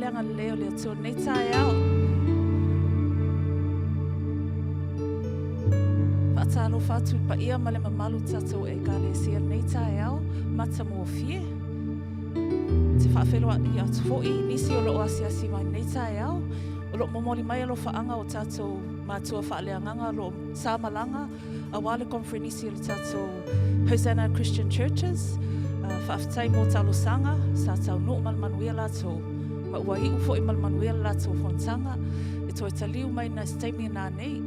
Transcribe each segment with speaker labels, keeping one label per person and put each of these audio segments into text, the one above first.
Speaker 1: le agalelei o le Atua i lenei taeao. Faatalofa atu i le paia ma le mamalu o tatou Ekalesia i lenei taeao matagofie. Ou te faafeiloai atu foi i nisi o lo o asiasi mai i lenei taeao. O lo o momoli mai alofaaga o tatou matua faaleagaga o lo o sa malaga aua le conferenisi a le tatou Hosanna Christian Churches. Faafetai mo talosaga, sa taunuu ma le manuia latou, ma ua iu foi ma le manuia le latou fonotaga. E toe taliu mai na se taimi nanei,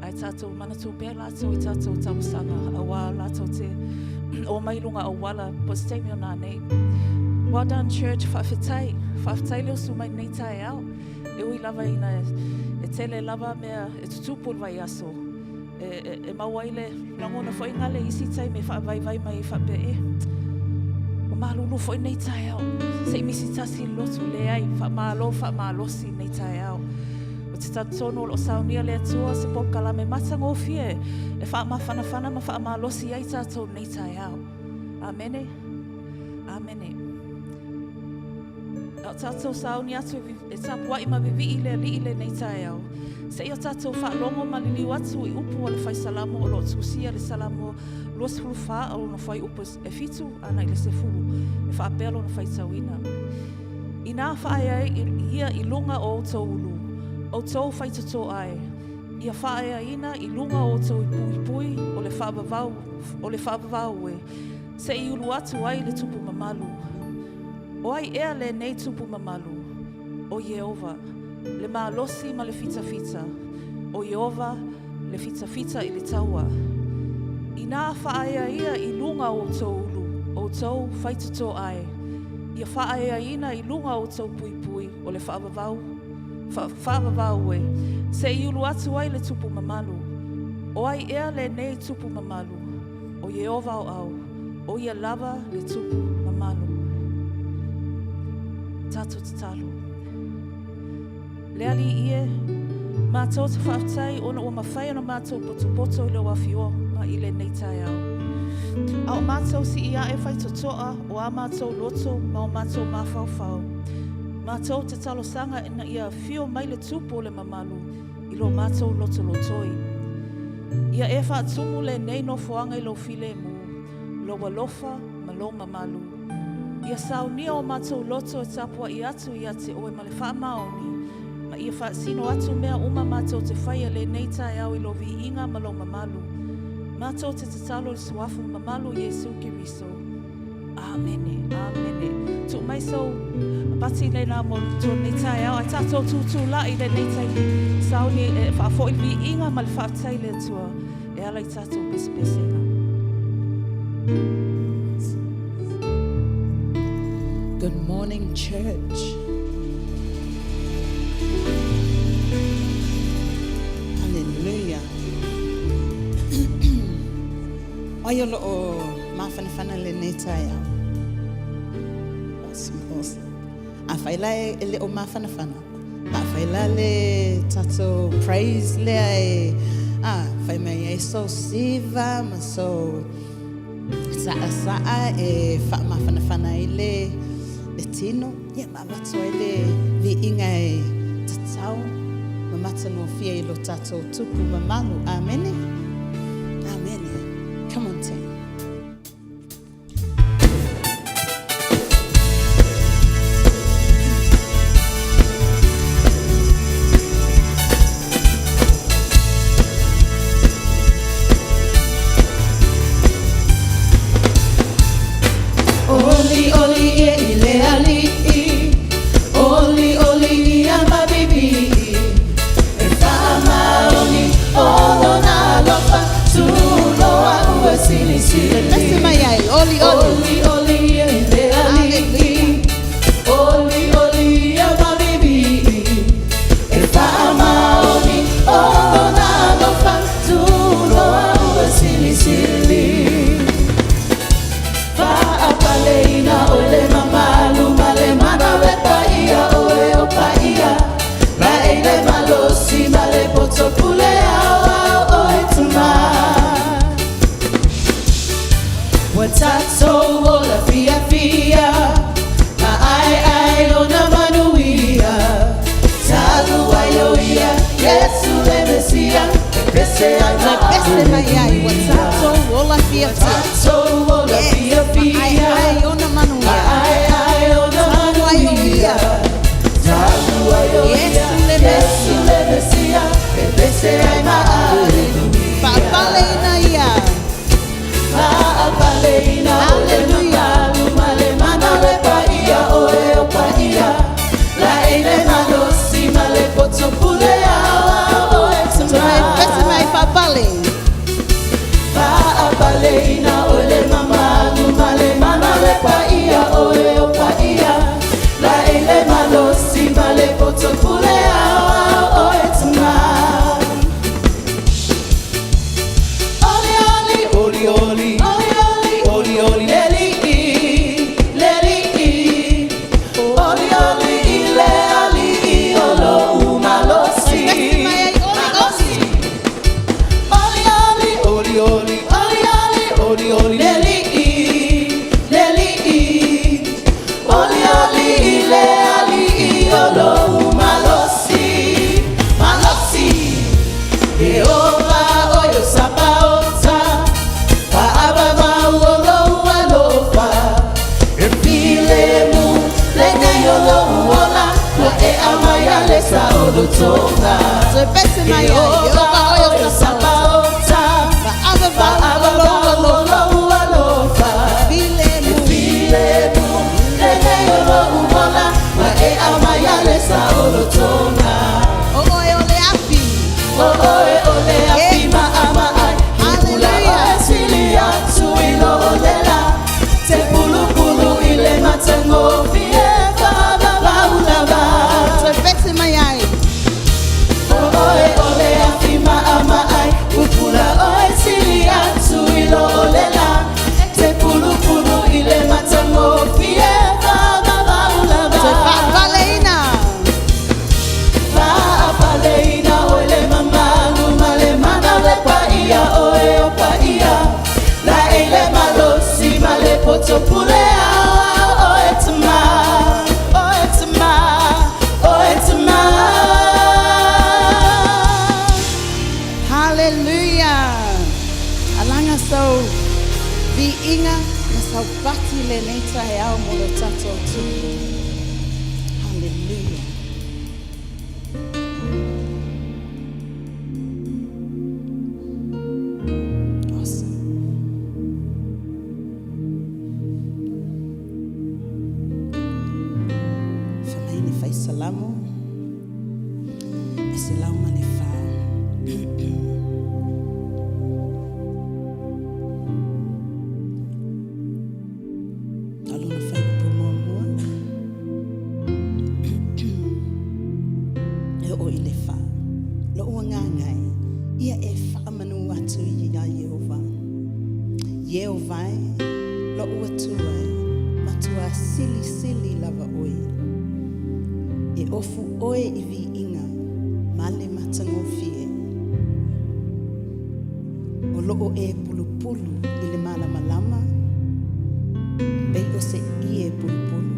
Speaker 1: ae tatou manatua pea latou i tatou talosaga aua latou te o mai luga auala po o se taimi o nanei. Well done church, faafetai. Faafetai le usu mai lenei taeao. E ui lava ina e tele lava mea e tutupu i le vaiaso, e maua ai le lagona foi gale i isi taimi e faavaivai mai ai faapea, e, ua malulu foi lenei taeao, se i misi tasi le lotu, leai, faamalo, faamalosi lenei taeao. Ou te talitonu o lo o saunia le Atua se polokalame matagofie e faamafanafana ma faamalosi ai tatou lenei taeao. Amene. Amene. A o tatou sauni atu e tapuai ma vivii le Alii i lenei taeao, seia tatou faalogo ma liliu atu i upu a le Fai Salamo o lo o tusia i le Salamo 24 o lona fuaiupu e 7 agai i le 10, e faapea lona faitauina, Inā faaea ai ia i luga o outou ulu, outou faitotoa e, ia faaeaina i luga o outou puipui o le faavavau, o le faavavau e, se i ulu atu ai le tupu mamalu. O ai ea lenei tupu mamalu? ʻO Iēhova, le malosi ma le fitafita, ʻO Iēhova le fitafita i le taua. Inā faaea ia i luga o outou ulu, outou faitotoa e, ia faaeaina i luga o outou puipui o le faavavau, faavavau e, se i ulu atu ai le tupu mamalu. ʻO ai ea lenei tupu mamalu? ʻO Iēhova o au, ʻo ia lava le tupu mamalu. Tatou tatalo. Le Alii e, matou te faafetai ona ua mafai ona matou potopoto i lou afioga i lenei taeao. A o matou sii ae faitotoa o a matou loto ma o matou mafaufau, matou te talosaga ina ia afio mai le tupu o le mamalu i lo matou lotolotoi. Ia e faatumu lenei nofoaga i lou filemu, lou alofa ma lou mamalu. Ia saunia o matou loto e tapuai atu ia te oe ma le faamaoni, ma ia faasino atu mea uma matou te faia lenei taeao i lou viiga ma lou mamalu. Matou te tatalo i le Suafa mamalu o Iesu Keriso. Āmene, āmene. Tuu mai sou pati lena mo tōnei taeao, ae tātou tūtū la i lenei taimi. Sauni e whaafoi le viiga ma le faafetai i le Atua e ala i tātou pesepesega.
Speaker 2: Good morning, church. Hallelujah. Ai o loo mafanafana lenei taeao. Awesome, awesome. Afai la e le o mafanafana, afai la le tatou praise lea e ah, fai mai ai so siva ma so saasaa e faamafanafana ai le le tino, ia ma avatu ai le viiga e tatau ma matagofie i lo tatou tupu mamalu. Amene. Amene. Come on, team. Oli oli e i le aliʻi, oli oli ia ma vivii, e faamaoni o lona alofa. fiafia. Yes, maaeaea i ona manuia. Talu ai o Ia. Iesu le Mesia. Faapaleina Ia. Hallelujah. Toe pese mai faapale. Toe pese mai ai oli oli. Toe pese mai ai. Ieova oio sapaota. Faavavau o lou alofa. Filemu. O oe o le afi. Yes. Hallelujah. Toe pese mai ai. Toe faapaleina. Hallelujah. Alaga sau viiga ma sau pati i lenei taeao mo lo tatou Tupu. Hallelujah. Awesome. Fai mai le fai salamo e 104. O lona faikupu muamua e oo i le fa. Loʻu agaga e, ia e faamanu atu iā Ieova. Ieova e, loʻu Atua e, matua silisili lava ʻoe. E ofu ʻoe i viiga ma le matagofie. O loo e pulupulu i le malamalama, pei o se ie pulupulu.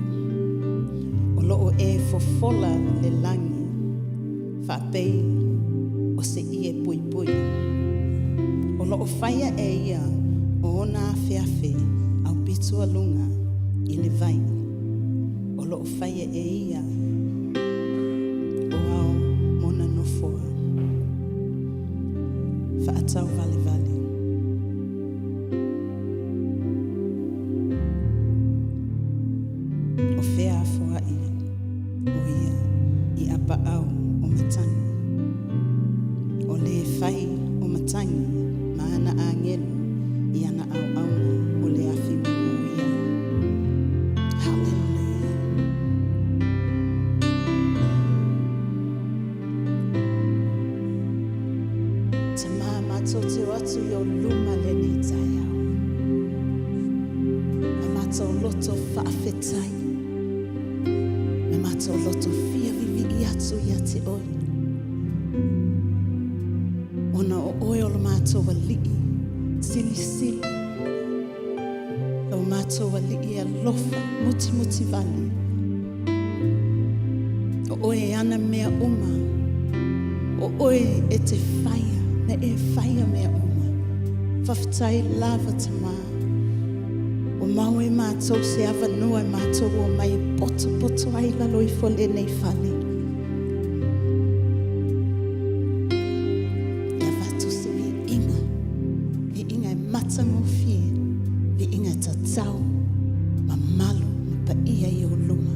Speaker 2: O loo e fofola le lagi, faapei o se ie puipui. O loo faia e ia o ona afeafe aupito aluga i le vai. O loo faia e ia o ao ma ona nofoa faatauvalevale. O fea afoaʻi o ia i apaau o matagi? O le fai o matagi ma ana agelu i ana aoaoga o le afi mumu ia. Hallelujah. Tamā, mātou te o atu i o luma lenei taeao. Ma mātou loto whaawhetai. Me mātou loto fia vivii atu ia te oe. Ona o oe o lo mātou alii, silisili. Lo mātou alii alofa, mutimuti vale. O oe e ana mea uma. O oe e te whaia, na e whaia mea uma. Faafetai lava Tamā, ua maua e matou se avanoa e matou omai e potopoto ai i lalo ifo o lenei fale. E avatu se viiga, viiga e matagofie, viiga e tatau, mamalu ma paia i ou luma.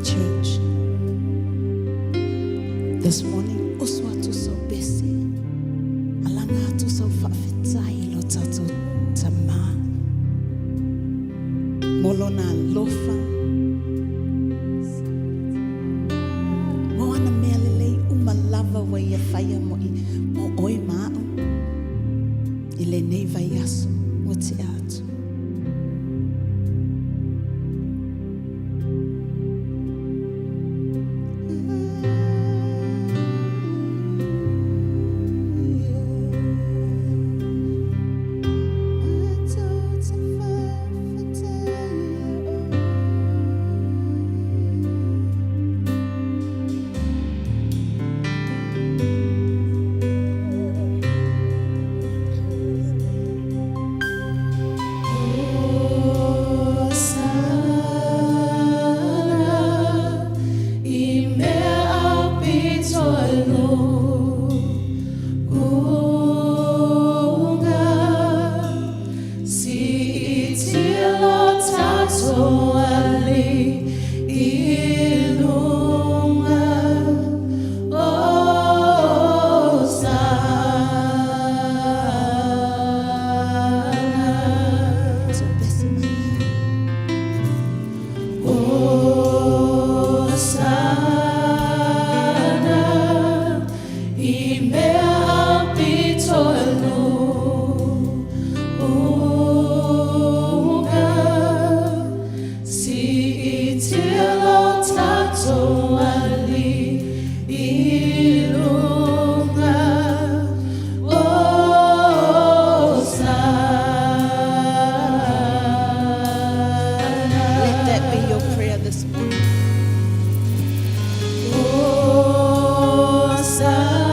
Speaker 2: Church, this morning, oso atu sau pese, alaga atu sau faafetai i lo tatou Tamā mo lona alofa, mo ana mea lelei uma lava ua ia faia mo oe ma a'u i lenei vaiaso ua tea atu. So best Let that be your prayer this morning. Hosanna.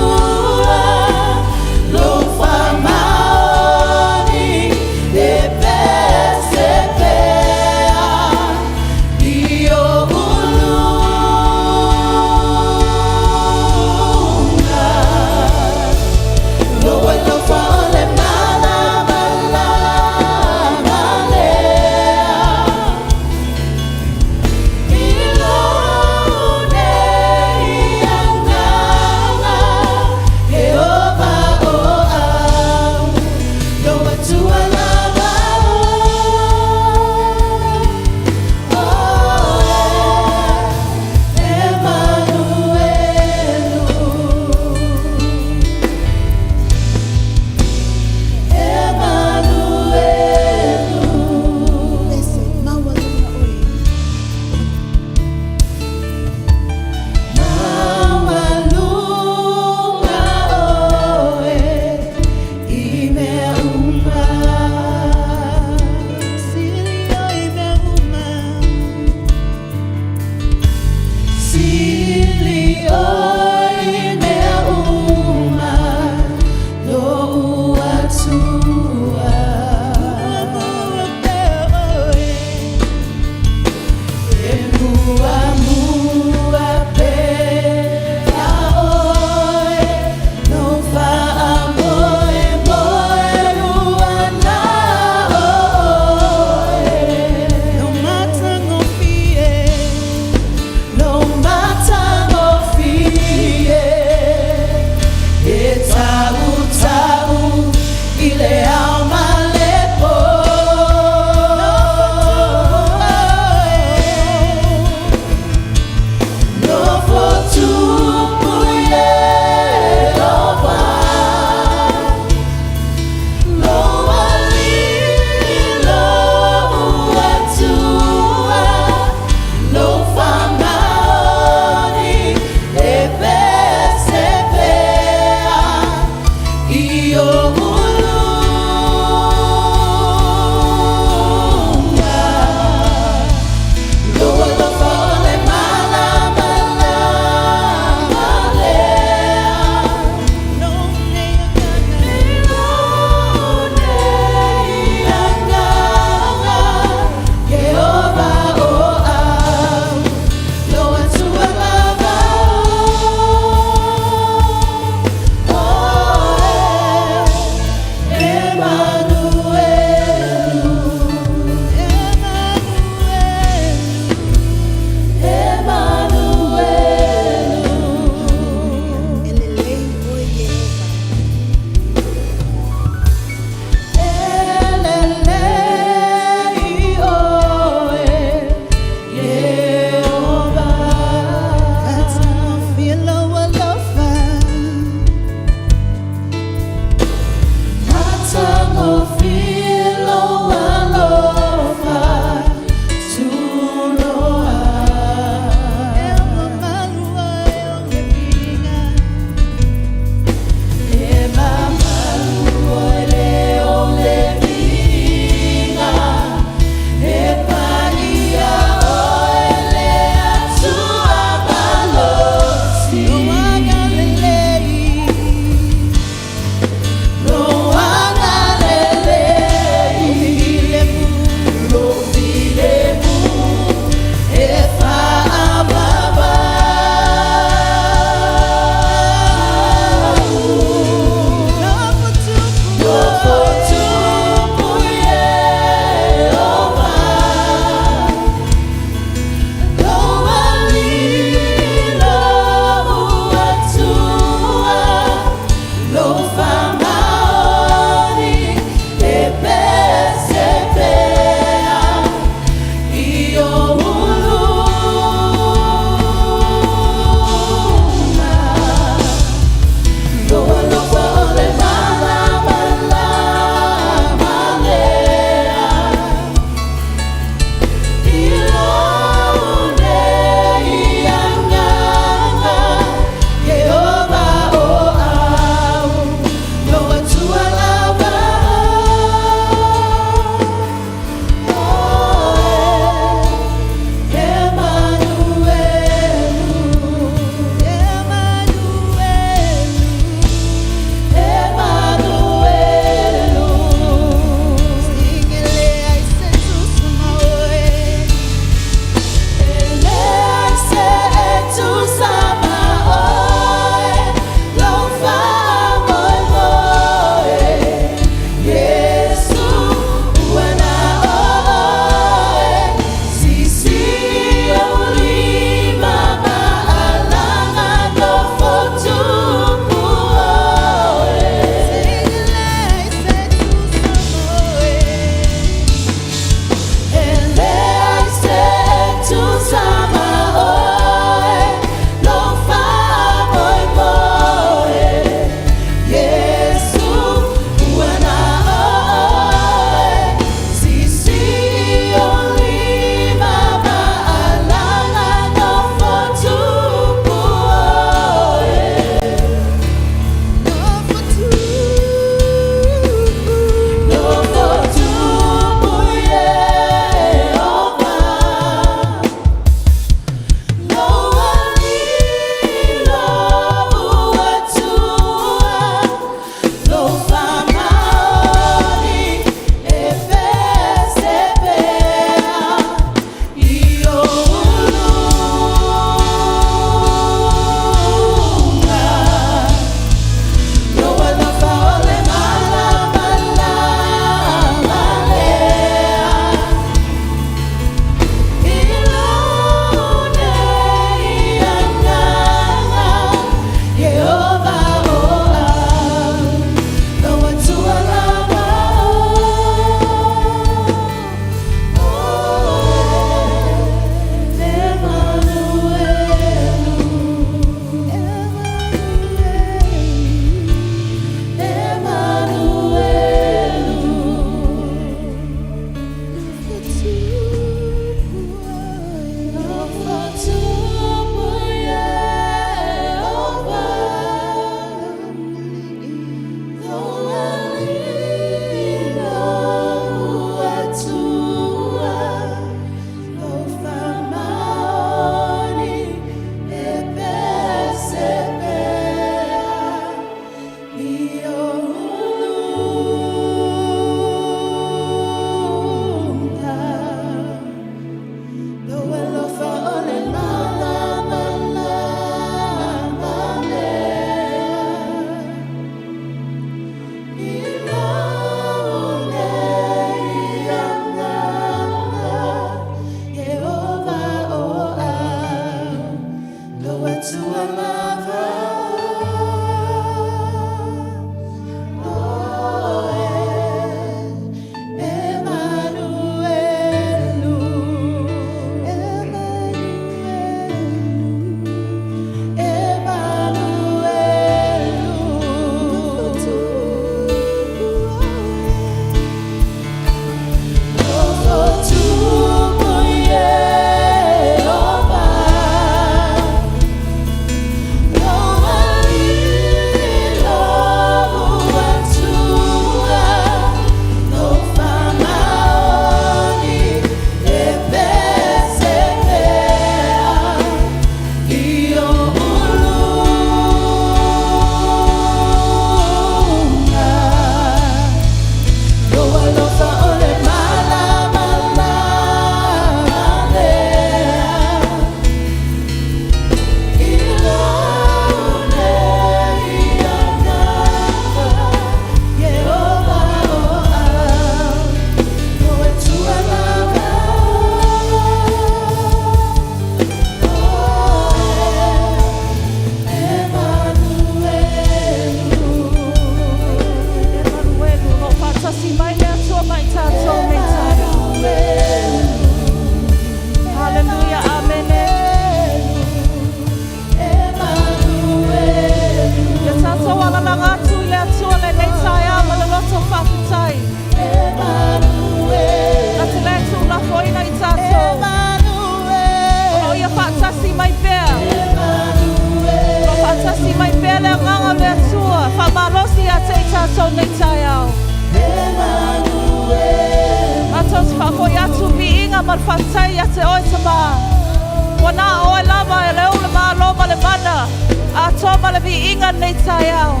Speaker 1: atoa ma le viiga lenei taeao.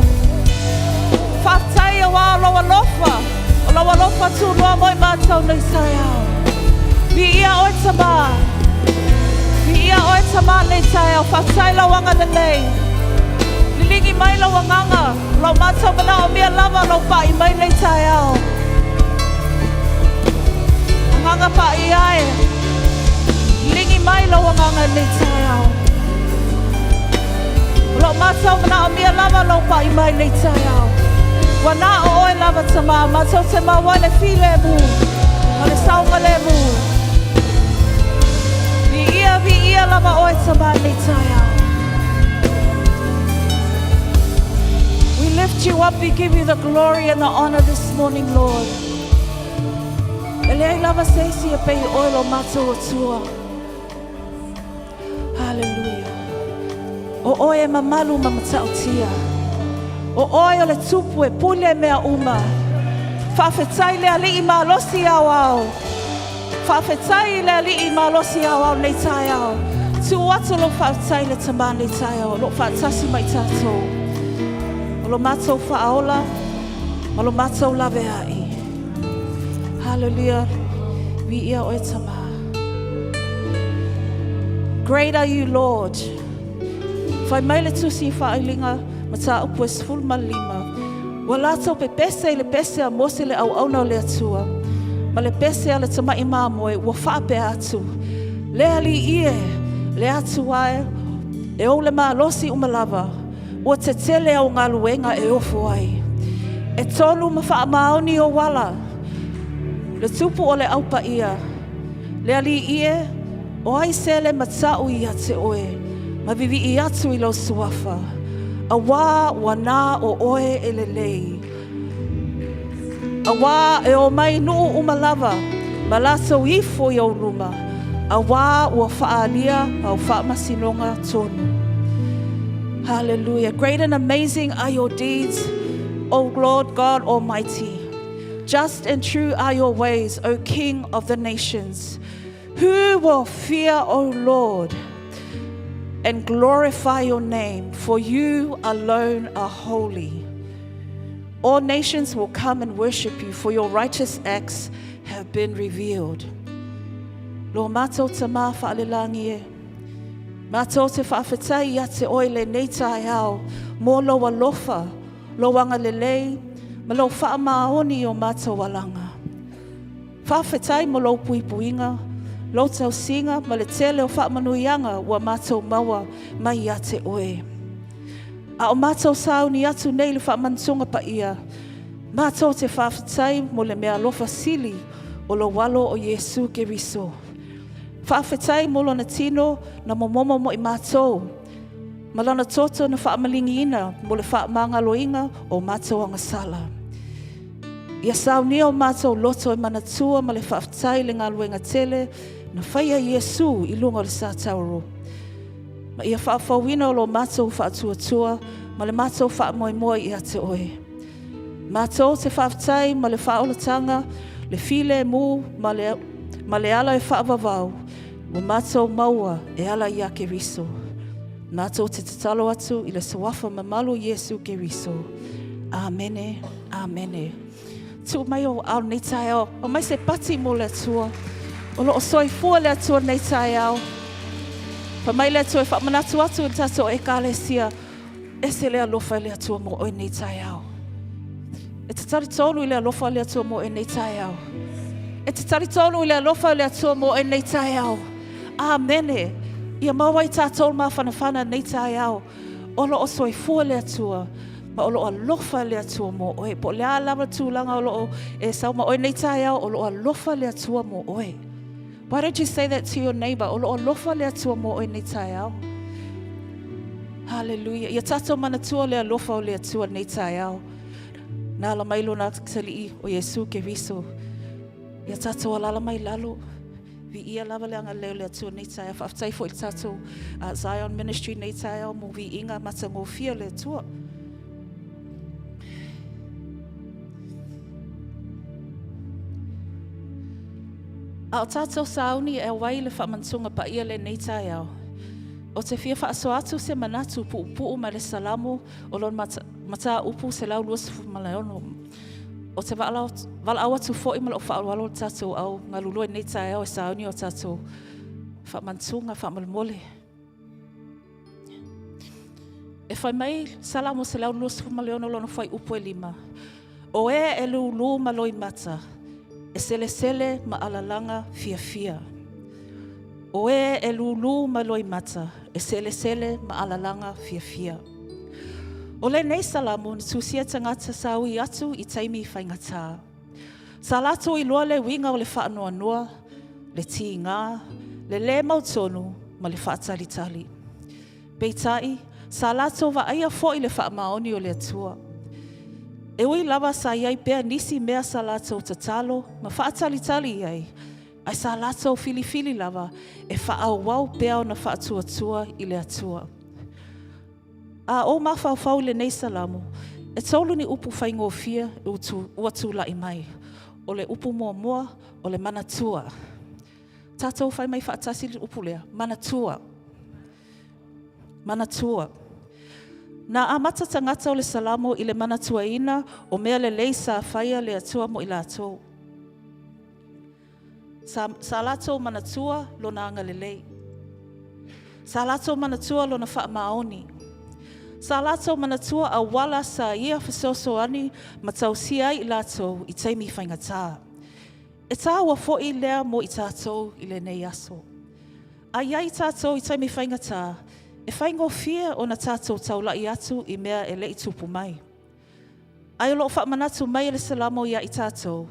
Speaker 1: Faafetai auā o lou alofa, o lou alofa tunoa mo i mātou nei taeao. Viia oe Tamā. Viia oe Tamā nei taeao. Faafetai lau agalelei. Liligi mai lau agaga, o lo mātou manaomia lava lou pa'i mai nei taeao. Agaga paia e. Liligi mai lou agaga i lenei taeao. O lo mātou manaomia lava lou pa'i mai nei taeao. Ua na o oe lava Tamā, mātou te maua ai le filemu ma le saogalemu. Viia, viia lava oe Tamā i lenei taeao. We lift you up, we give you the glory and the honor this morning, Lord. E leai lava se isi e pei oe lo mātou Atua. Haleluia. O oe e mamalu ma matautia. O oe o le tupu e pule mea uma. Faafetai le Alii malosi aoao. Faafetai i le Alii malosi aoao nei taeao. Tuu atu lou faafetai i le Tama nei taeao o lo o faatasi ma i tatou. O lo matou faaola ma lo matou laveai. Haleluia. Viia oe Tama. Great are you, Lord. Fai mai le tusi i Faailiga mataupu e 15. Ua latou pepese i le pese a Mose le auauna o le Atua, ma le pese a le tama'i mamoe, ua faapea atu, Le Alii e, le Atua e, e ou le malosi uma lava, ua tetele au galuega e ofo ai. E tonu ma faamaoni ou ala, le tupu o le Au Paia, le Alii e, O ai se le mata'u ia te oe, ma vivii atu i lou suafa, auā ua nā o oe e lelei. Auā e o mai nuu uma lava, ma latou ifo i ou luma, auā ua faaalia au faamasinoga tonu. Hallelujah. Great and amazing are your deeds, O Lord God Almighty. Just and true are your ways, O King of the nations. Who will fear, O Lord, and glorify your name, for you alone are holy. All nations will come and worship you, for your righteous acts have been revealed. Lo mātou Tamā whaalelangi e, mātou te whaafetai ia te oe le nei taeao, mō lou alofa, lou agalelei, ma lou whaamaoni o mātou alanga. Faafetai mo lou puipuiga, lou tausiga ma le tele o faamanuiaga ua matou maua mai ia te oe. A o matou sauni atu nei i le faamanatuga paia, matou te faafetai mo le meaalofa sili o lou Alo o Iesu Keriso. Faafetai mo lona tino na momomo mo i matou, ma lana toto na faamaligiina mo le faamagaloina o matou agasala. Ia saunia o matou loto e manatua ma le faafetai i le galuega tele na faia e Iesu i luga o le satauro. Ma ia faafouina o lo matou faatuatua ma le matou faamoemoe ia te oe. Matou te faafetai ma le faaolataga, le filemu ma le, ma le ala e faavavau ua matou maua e ala iā Keriso. Matou te tatalo atu i le Suafa mamalu o Iesu Keriso. Amene. Amene. Tuu mai ou aao lenei taeao. Aumai se pati mo le Atua. O lo o soifua le Atua lenei taeao. Fai mai le Atua e faamanatu atu i le tatou Ekalesia, ese le alofa i le Atua mo oe nei taeao. E te talitonu i le alofa o le Atua mo oe nei taeao. E te talitonu i le alofa o le Atua mo oe nei taeao. Amene. Ia maua ai tatou le mafanafana nei taeao. O lo o soifua le Atua, ma o lo o alofa le Atua mo oe. Po o le a lava le tulaga o lo o e sau ma oe nei taeao, o lo o alofa le Atua mo oe. Why don't you say that to your neighbor? O lo o alofa le Atua mo oe nei taeao. Hallelujah. Ia tatou manatua le alofa o le Atua nei taeao. Na ala mai lona Atalii o Iesu Keriso. Ia tatou alala mai lalo. Viia lava le agalelei o le Atua nei taeao. Faafetai foi i le tatou Zion Ministry nei taeao mo viiga matagofie o le Atua. A o tatou sauni e auai i le faamanatuga paia lenei taeao. Ou te fia faasoa atu se manatu puupuu mai le Salamo o lona mataupu 126. Ou te valaau atu foi ma lou faaaloalo i le tatou au galulue i lenei taeao e sauni o tatou faamantuga faamolemole. E fai mai Salamo 126 lona fuaiupu e 5, O e e lūlū ma loimata, e selesele ma alalaga fiafia. O e e lūlū ma loimata, e selesele ma alalaga fiafia. O lenei Salamo na tusia tagata sa ui atu i taimi faigata. Sa latou iloa le uiga o le faanoanoa, le tiga, le lē mautonu ma le faatalitali. Peitai, sa latou vaaia foi le faamaoni o le Atua. E ui lava sa i ai pea nisi mea sa latou tatalo ma faatalitali i ai, ae sa latou filifili lava e faaauau pea ona faatuatua i le Atua. A ou mafaufau i lenei Salamo, e tolu ni upu faigofie ua tulai mai. O le upu muamua, o le manatua. Tatou fai mai faatasi le upu lea, manatua. Manatua. Na amata tagata o le Salamo i le manatuaina o mea lelei sa faia le Atua mo i latou. Sa, sa latou manatua lona agalelei. Sa latou manatua lona faamaoni. Sa latou manatua auala sa ia fesoasoani ma tausia ai i latou i taimi faigata. E tāua foi lea mo i tatou i lenei aso. A i ai tatou i taimi faigata, e faigofie ona tatou taulai atu i mea e le i tupu mai. Ae o lo o faamanatu mai e le Salamo iā i tatou,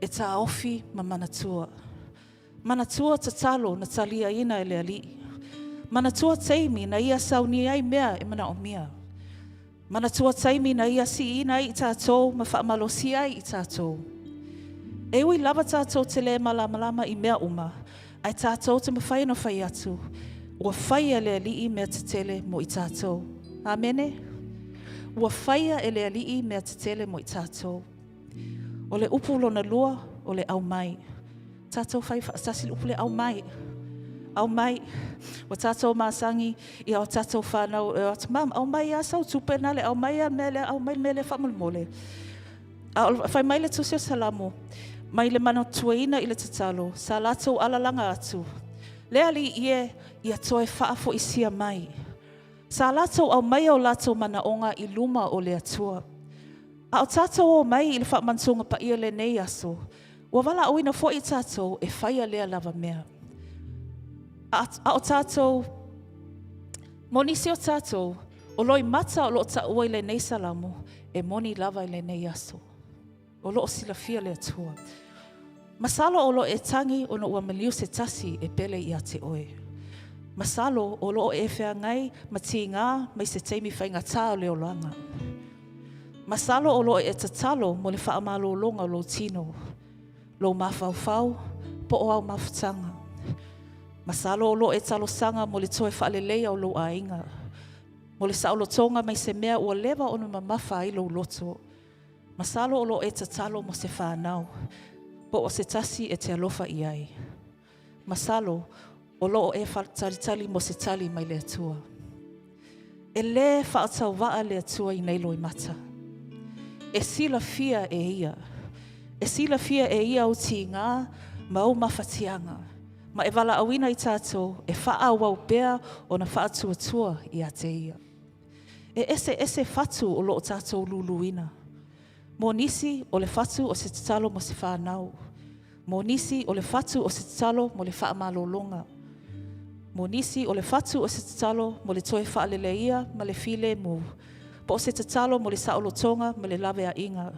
Speaker 1: e taofi ma manatua. Manatua tatalo na taliaina e le Alii. Manatua taimi na ia saunia ai mea e manaomia. Manatua taimi na ia siiina ai i tatou ma faamalosia ai i tatou. E ui lava tatou te lē malamalama i mea uma, ae tatou te mafai ona fai atu, Ua faia e le Alii mea tetele mo i tatou. Amene? Ua faia e le Alii mea tetele mo i tatou. O le upu lona lua, o le aumai. Tatou fai faatasi le upu lea, aumai. Aumai. Ua tatou masani i a tatou whānau e o atu, Mum, aumai a sau tupe na le, aumai a mea lea, aumai le mea lea faamolemole. A o fai mai le Tusi o Salamo, mai le manatuaina i le tatalo, sa latou alalaga atu, Le Alii e, ia toe faafoisia mai. Sa latou aumaia o latou manaoga i luma o le Atua. A o tatou o mai i le faamantuga paia lenei aso, ua valaauina foi tatou e faia lea lava mea. A, a o tatou, mo nisi o tatou, o loimata o lo o taua i lenei Salamo, e moni lava i lenei aso. O lo o silafia le Atua. Masalo o lo o e tagi ona ua maliu se tasi e pele ia te oe. Masalo o lo o e feagai ma tiga mai se taimi faigata o le olaga. Masalo o lo o e tatalo mo le faamalologa o lou tino, lou mafaufau, po o au mafutaga. Masalo o lo o e talosaga mo le toe faaleleia o lou aiga, mo le saolotoga mai se mea ua leva ona mamafa ai lou loto. Masalo o lo o e tatalo mo se fanau, po o se tasi e te alofa i ai. Masalo o lo o e faatalitali mo se tali mai le Atua. E lē faatauvaa le Atua i nei loimata. E silafia e Ia. E silafia e Ia ou tiga ma ou mafatiaga, ma e valaauina i tatou e faaauau pea ona faatuatua ia te Ia. E eseese fatu o lo o tatou luluina. Mo nisi, o le fatu o se tatalo mo se fanau. Mo nisi, o le fatu o se tatalo mo le faamalologa. Mo nisi, o le fatu o se tatalo mo le toe faaleleia ma le filemu, po o se tatalo mo le saolotoga ma le laveaiga.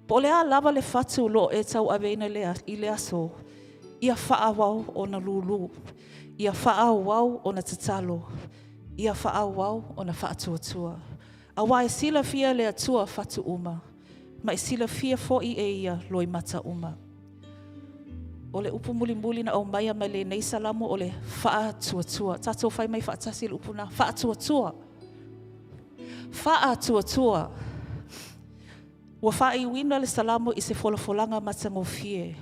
Speaker 1: Po o le a lava le fatu o lo o e tauaveina i le aso, ia faaauau ona lulu, ia faaauau ona tatalo, ia faaauau ona faatuatua. Aua e silafia e le Atua fatu uma, ma e silafia foi e Ia loimata uma. O le upu mulimuli na aumaia mai lenei Salamo o le faatuatua. Tatou fai mai faatasi le upu na, faatuatua. Faatuatua. Ua faaiuina le Salamo i se folafolaga matagofie,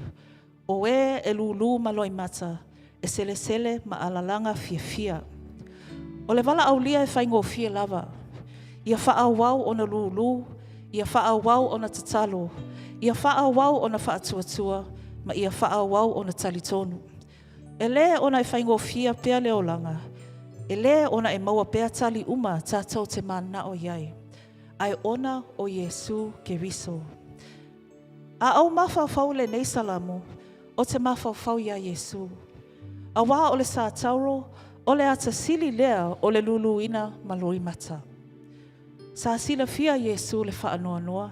Speaker 1: O e e lūlū ma loimata, e selesele ma alalaga fiafia. O le valaaulia e faigofie lava, ia faaauau ona lūlū, ia faaauau ona tatalo, ia faaauau ona faatuatua, ma ia faaauau ona talitonu. E le ona e faigofie pea le olaga, e le ona e maua pea tali uma tatou te mananao i ai, ae ona o Iesu Keriso. A ou mafaufau i lenei Salamo, ou te mafaufau ia Iesu, aua o le satauro, o le ata sili lea o le luluina ma loimata. Sa silafia e Iesu le faanoanoa,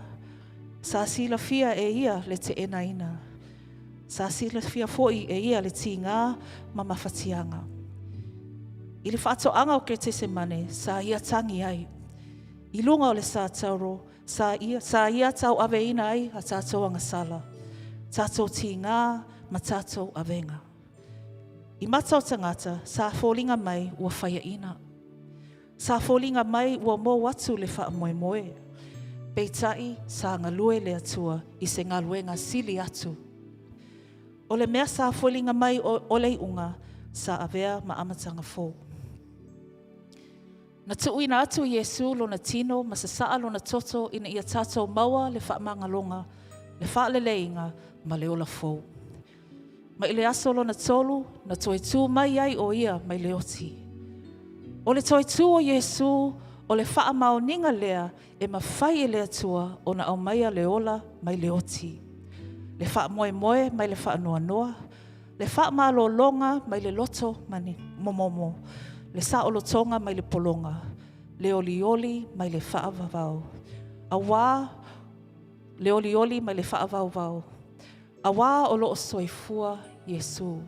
Speaker 1: sa silafia e ia le teenaina, sa silafia foi e ia le tiga ma mafatiaga. I le faatoaga o Getesemane, sa ia tagi ai. I luga o le satauro, sa ia, sa ia tauaveina ai a tatou agasala, tatou tiga ma tatou avega. I mata o tagata, sa foliga mai ua faiaina. Sa foliga mai ua mou atu le faamoemoe. Peitai, sa galue le Atua i se galuega sili atu. O le mea sa foliga mai o le iuga, sa avea ma amataga fou. Na tuuina atu Iesu lona tino ma sasaa lona toto ina ia tatou maua le faamagaloga, le faaleleiga ma le ola fou. Mai le aso lona tolu, na toe tu mai ai o ia mai le oti. O le toe tu o Iesu, o le faamaoniga lea e mafai e le Atua ona aumaia le ola mai le oti, le faamoemoe mai le faanoanoa, le faamalologa mai le loto momomo, le saolotoga mai le pologa, le olioli mai le faavavau, aua le olioli mai le faavauvau, aua o lo o soifua Iesu.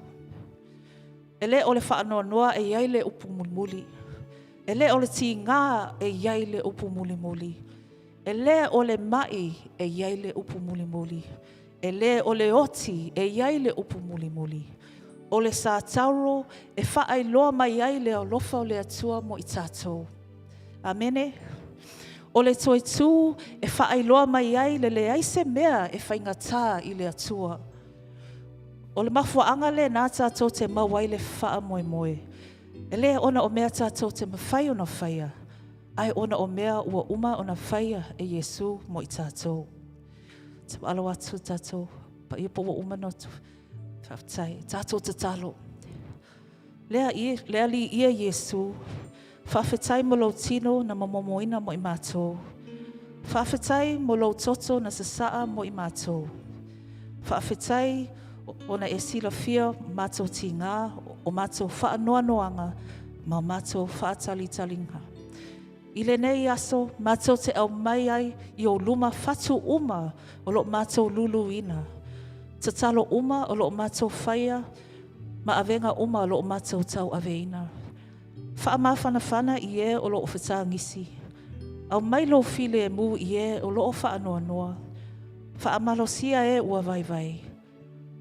Speaker 1: E le o le faanoanoa e i ai le upu mulimuli. E le o le tiga e i ai le upu mulimuli. E le o le mai e i ai le upu mulimuli. E le o le oti e i ai le upu mulimuli. O le satauro e faailoa mai ai le alofa o le Atua mo i tatou. Amene. O le toe tu e faailoa mai ai le leai se mea e faigata i le Atua. O le mafuaaga lena tatou te maua ai le faamoemoe. E le ona o mea tatou te mafai ona faia, ae ona o mea ua uma ona faia e Iesu mo i tatou. Te alo atu tatou paia po ua uma na faafetai. Tatou tatalo. Le Alii ia Iesu, faafetai mo lou tino na momomoina mo i matou. Faafetai mo lou toto na sasaa mo i matou. Faafetai ona e silafia matou tiga, o matou faanoanoaga ma matou faatalitaliga. I lenei aso, matou te aumai ai i ou luma fatu uma o lo o matou luluina, tatalo uma o lo o matou faia, ma avega uma o lo o matou tauaveina. Faamafanafana i e o lo o fetagisi. Aumai lou filemu i e o lo o faanoanoa. Faamalosia e ua vaivai.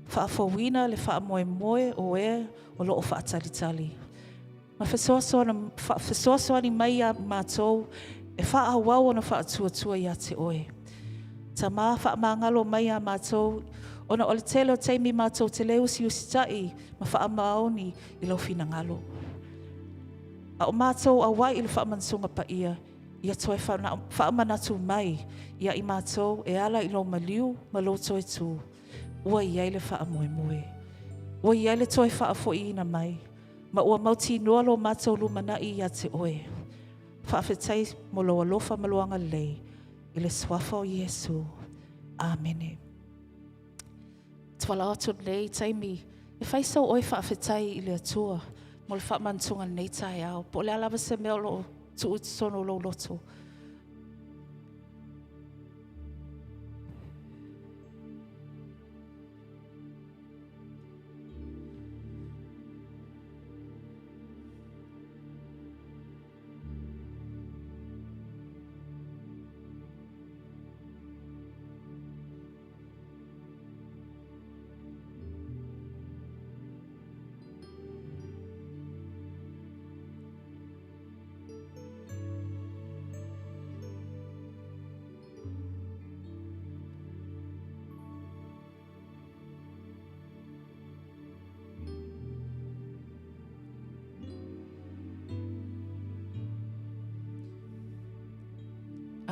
Speaker 1: Faafouina le faamoemoe o e o lo o faatalitali. Ma fesoasoani mai iā matou e faaauau ona faatuatua ia te oe. Tama, faamagalo mai iā matou, ona o le tele o taimi matou te le usiusitai ma faamaoni i lou finagalo. A o matou auai i le faamanatuga paia, ia toe faamanatu mai ia i matou e ala i lou maliu ma lou toe tu, ua i ai le faamoemoe. Ua i ai le toe faafoiina mai, ma ua mautinoa lo matou lumanai ia te oe. Faafetai mo lou alofa ma lou agalelei, i le suafa o Iesu. Amene. Te valaau atu lenei taimi e fai sau oe faafetai i le Atua mo le faamanatuga lenei taeao. Po o le a lava se mea o lo o tuu i totonu o lou loto.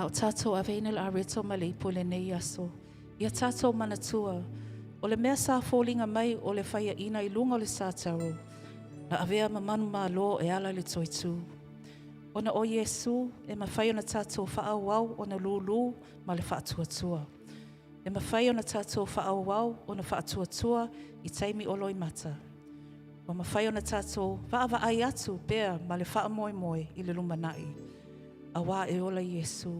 Speaker 1: A o tātou aveina le areto ma le ipu i lenei aso, ia tātou manatua, o le mea sa foliga mai o le faiaina i luga o le sātaro, na avea ma manumalo e ala i le toetū. Ona o Iesū, e mafai ona tātou faaauau ona lūlū ma le faatuatua. E mafai ona tātou faaauau ona faatuatua i taimi o loimata. Ua mafai ona tātou vaavaai atu pea ma le faamoemoe i le lumanai, auā e ola Iesū.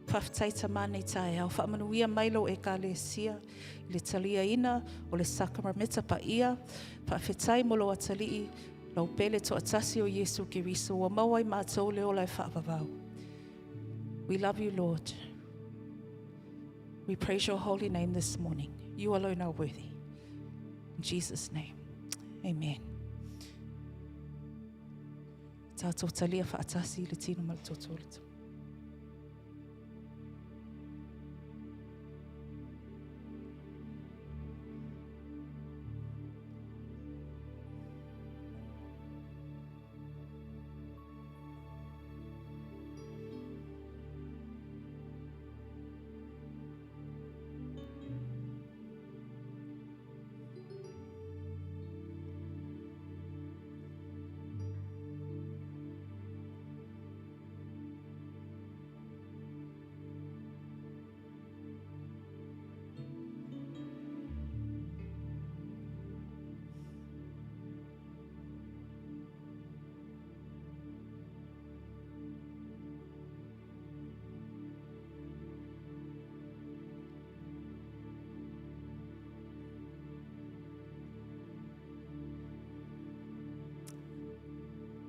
Speaker 1: Faafetai Tama i lenei taeao, faamanuia mai lou Ekalesia i le taliaina o le Sakarameta Paia. Faafetai mo lou Atalii, lau pele toatasi o Iesu Keriso, ua maua ai matou le ola e faavavau. We love you, Lord. We praise your holy name this morning. You alone are worthy. In Jesus' name, amen. Tātou talia whaatasi i le tino ma le toto o le tau.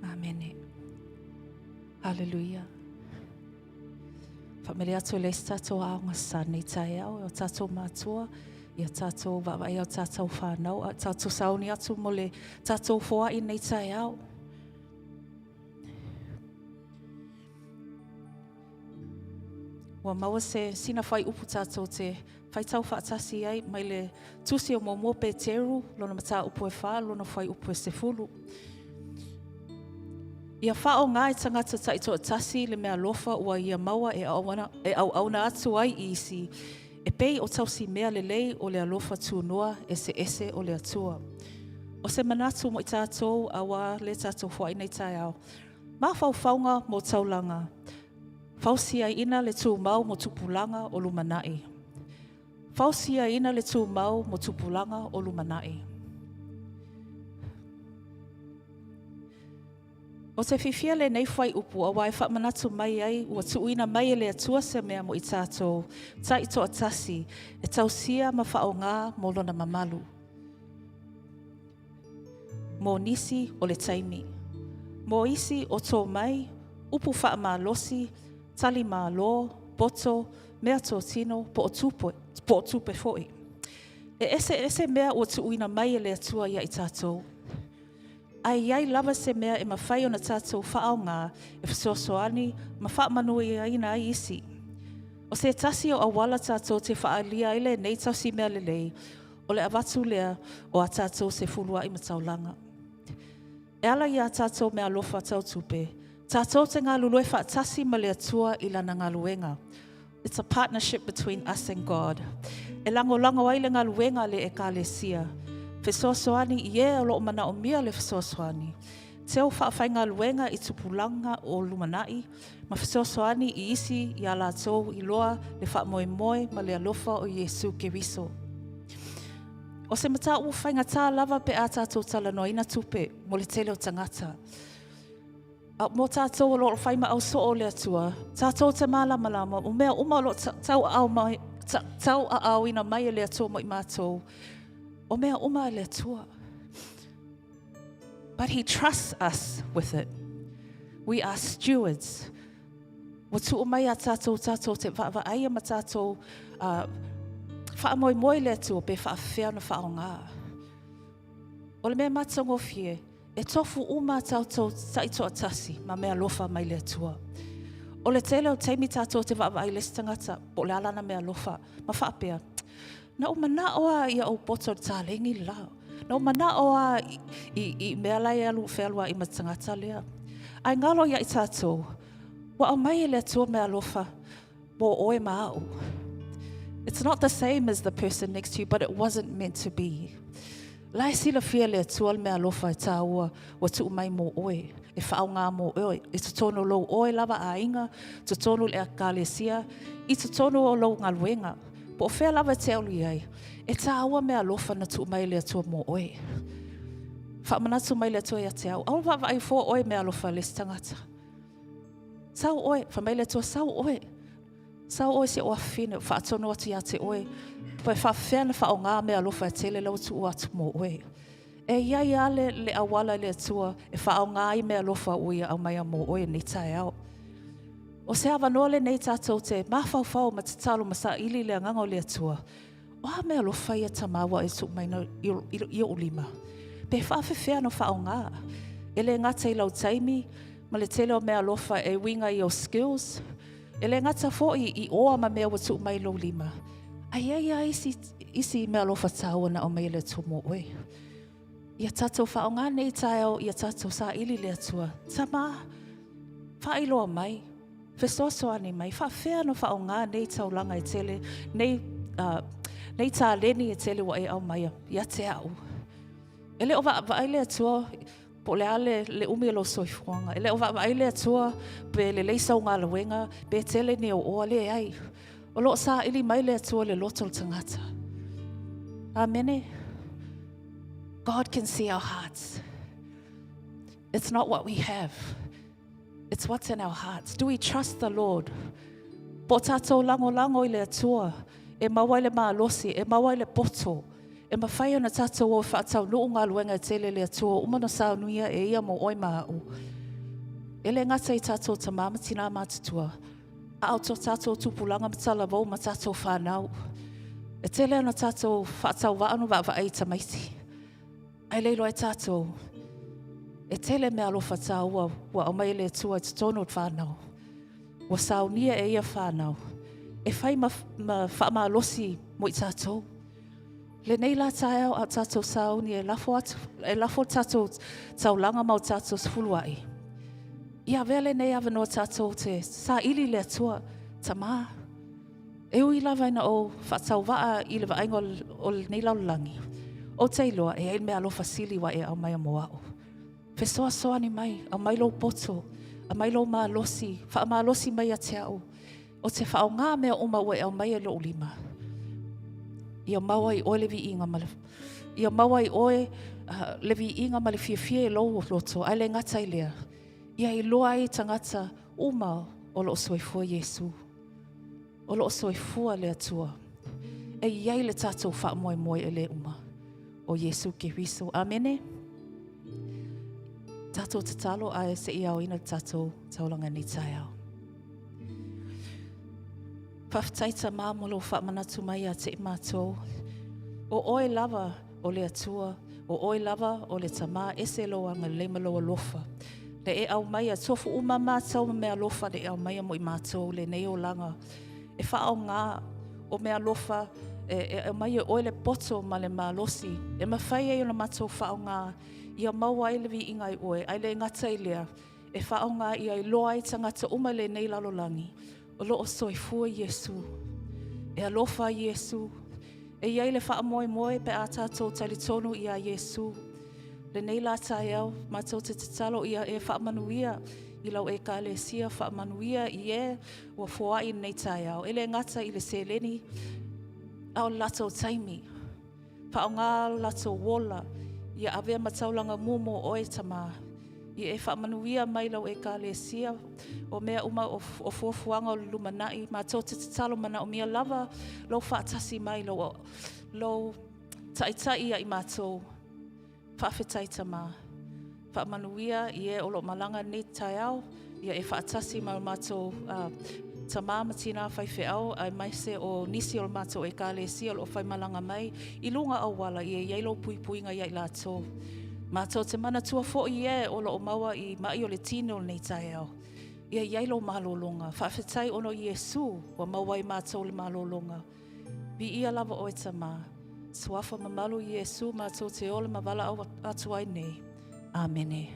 Speaker 1: Amene. Haleluia. Faamele atu e le isi tātou aoga sa nei taeao, e o tātou mātua, ia tātou vaavaai o tātou whānau, a tātou sauni atu mo le tātou foai nei taeao. Ua maua se sina fuaiupu tātou te faitau faatasi ai mai le Tusi o Muamua Peteru, lona mataupu e whā, lona fuaiupu e sefulu. Ia faaaoga e tagata taitoatasi le meaalofa ua ia maua e auauna, e auauna atu ai i isi, e pei o tausi mea lelei o le alofa tunoa eseese o le Atua. O se manatu mo i tātou auā le tātou foai nei taeao. Mafaufauga mo taulaga. Fausiaina le tumau mo tupulaga o lumanai. Fausiaina le tumau mo tupulaga o lumanai. O te fiafia lenei fuaiupu auā e faamanatu mai ai ua tuuina mai e le Atua se mea mo i tātou taitoatasi e tausia ma faaaoga mo Lona mamalu. Mō nisi o le taimi. Mō isi o tō mai, upu faamalosi, tali malo, poto, mea tōtino, po o tupe, po o tupe foi. E eseese mea ua tuuina mai e le Atua ia i tātou. A e i ai lava se mea e mafai ona tātou faaaoga e fesoasoani ma faamanuiaina ai isi. O se tasi o auala tātou te faaalia ai lenei tausi mea lelei, o le avatu lea o a tātou sefulua'i ma taulaga. E ala i ā tātou meaalofa tau tupe, tātou te galulue faatasi ma le Atua i Lana galuega. It's a partnership between us and God. E lagolago ai le galuega a le Ekalesia. Fesoasoani i e o lo o manaomia le fesoasoani. Teu faafaigaluega i tupulaga o lumanai ma fesoasoani i isi iā latou iloa le faamoemoe ma le alofa o Iesu Keriso. O se mataupu faigata lava pe a tatou talanoaina tupe mo le tele o tagata. A mo tātou o lo o whai maau soo o le Atua, tātou te mālamalama, o mea uma o lo o tauaao mai, tauaaoina mai e le Atua mo i mātou, o mea uma e le Atua. But he trusts us with it. We are stewards. Ua tuu mai a tātou, tātou te vaavaaia ma tātou uh, whaamoemoe le Atua pe whaawhea na whaonga. O le mea matagofie, e tofu uma tātou taitoatasi ma meaalofa mai le Atua. O le tele o taimi tātou te vaavaai le isi tagata, po o le a lana meaalofa, ma faapea, Na ou manao a ia ou poto i le taleni le la. Na ou manao a i, i, i mea la e alu fealuai ma le tagata lea. Ae galo ia i tātou, ua aumai e le Atua meaalofa. Mō ʻoe ma aʻu. It's not the same as the person next to you, but it wasn't meant to be. La e silafia le Atua le mea alofa e tāua ua tuu mai mō ʻoe, e faaaoga mō ʻoe, i totonu o lou ʻoe lava ʻāiga, totonu le ʻekalesia, i totonu o lou galuega. Po o fea lava e te alu i ai, e tāua mea alofa na tuu mai le Atua mō ʻoe. Faamanatu mai le Atua ia te au, aua vaavaai fua ʻoe mea alofa le isi tagata. Sau ʻoe, fai mai le Atua, sau ʻoe. Sau ʻoe si o afafine, faatonu atu iā te ʻoe, pe faafefea na faaaoga mea alofa e tele la ua tuu atu mō ʻoe. E i ai a le, le auala i le Atua e faaaoga ai mea alofa ua ia aumaia mō ʻoe nei taeao. O se avanoa lenei tātou te mafaufau ma tatalo ma saili le agaga o le Atua. O a mea alofa ia tama ua e tuu mai nei i oʻu lima? Pe faafefea na faaaoga? E le gata i lau taimi ma le tele o mea alofa e uiga i ou skills, e le gata foi i oa ma mea ua tuu mai i lou lima, a i ai a isi, isi mea alofa tāua na aumai e le Atua mō ʻoe. Ia tātou faaaoga nei taeao, ia tātou saili le Atua. Tama, faailoa mai, fesoasoani mai, faafefea ona faaaoga nei taulaga e tele, nei, uh, nei taleni e tele ua e aumaia ia te au. E le o vaavaai le Atua po o le a le, le umi o lou soifuaga. E le o vaavaai le Atua pe lelei sau galuega, pe tele ni ou oa, leai. O lo o saili mai le Atua le loto o le tagata. Amene. God can see our hearts. It's not what we have. It's what's in our hearts. Do we trust the Lord? Po tātou lagolago i le Atua, e maua ai le malosi, e maua ai le poto, e mawhai ona tātou o whaatau nuu galuega e tele le Atua, uma na saunia e ia mo ʻoe ma aʻu. E le gata i tātou tamā ma tinā mātutua, a o to tātou tupulaga ma talavou ma tātou whānau. E tele ana tātou whaatau waa no vaavaai i tamaiti. Ai le iloa e tātou, e tele mea alofa tāua ua aumai e le Atua i totonu o le whānau. Ua saunia e ia whānau. E whai ma, ma whaamalosi mo i tātou. Lenei la taeao a tātou sauni e lafo atu, e lafo tātou taulanga ma o tātou sefuluai. Ia avea lenei avanoa tātou te saili le Atua, tamā. E ui lava ina ou faatauvaa i le vaaiga o lenei lalolagi, ou te iloa e ai le mea alofa sili ua e aumaia mo aʻu. Fesoasoani mai, aumai lou poto, aumai lou malosi, faamalosi mai ia te aʻu, o te faaaoga mea uma ua e aumaia i loʻu lima. Ia maua ai ʻoe le viiga ma le ia maua ai ʻoe uh, le viiga ma le fiafia i lou loto, ae le gata i lea. Ia iloa ai tagata uma o loo soifua Iesu. O loo soifua le Atua. E i ai le tātou faamoemoe e le uma. O Iesu Keriso. Amene. Tātou tatalo ae se i aoina le tātou taulaga nei taeao. Faafetai Tamā mo lou faamanatu mai ia te i mātou. O ʻoe lava o le Atua, o ʻoe lava o le Tamā, ese lou agalelei ma lou alofa. Le e aumaia, tofu uma mātou ma mea alofa le e aumaia mo i mātou lenei olaga. E faaoga o mea alofa e, e aumaia e ʻoe le poto ma le malosi. E mafai ai ona mātou faaoga ia maua ai le viiga i ʻoe, ae le gata i lea, e faaoga ia iloa ai tagata uma i lenei lalolagi. O lo o soifua Iesu. E alofa Iesu. E i ai le faamoemoe pe a tātou talitonu iā Iesu. Lenei la taeao, mātou te tatalo ia e faamanuia i lau ekalesia, faamanuia i e ua foai i lenei taeao. E le gata i le seleni, a o le latou taimi. Faaaoga lo latou ola, ia avea ma taulaga mu mō ʻoe, Tamā. Ia e faamanuia mai lau Ekalesia, o mea uma o, o fuafuaga o le lumanai, matou te tatalo manaomia lava lou faatasi mai, lou, lou taitai ia i matou. Faafetai Tamā. Faamanuia i e o lo o malaga nei taeao, ia e faatasi ma o matou uh, tamā ma tinā faifeau, aemaise o nisi o le matou ekalesia o lo o faimalaga mai i luga auala ia i ai lou puipuiga ia i latou. Matou te manatua foi e o lo o maua i maʻi o le tino o lenei taeao. Ia i ai lou malologa. Faafetai ona o Iesu ua maua ai matou le malologa. Viia lava ʻoe Tamā. Suafa mamalu Iesu matou te ola ma valaau atu ai nei. Amene.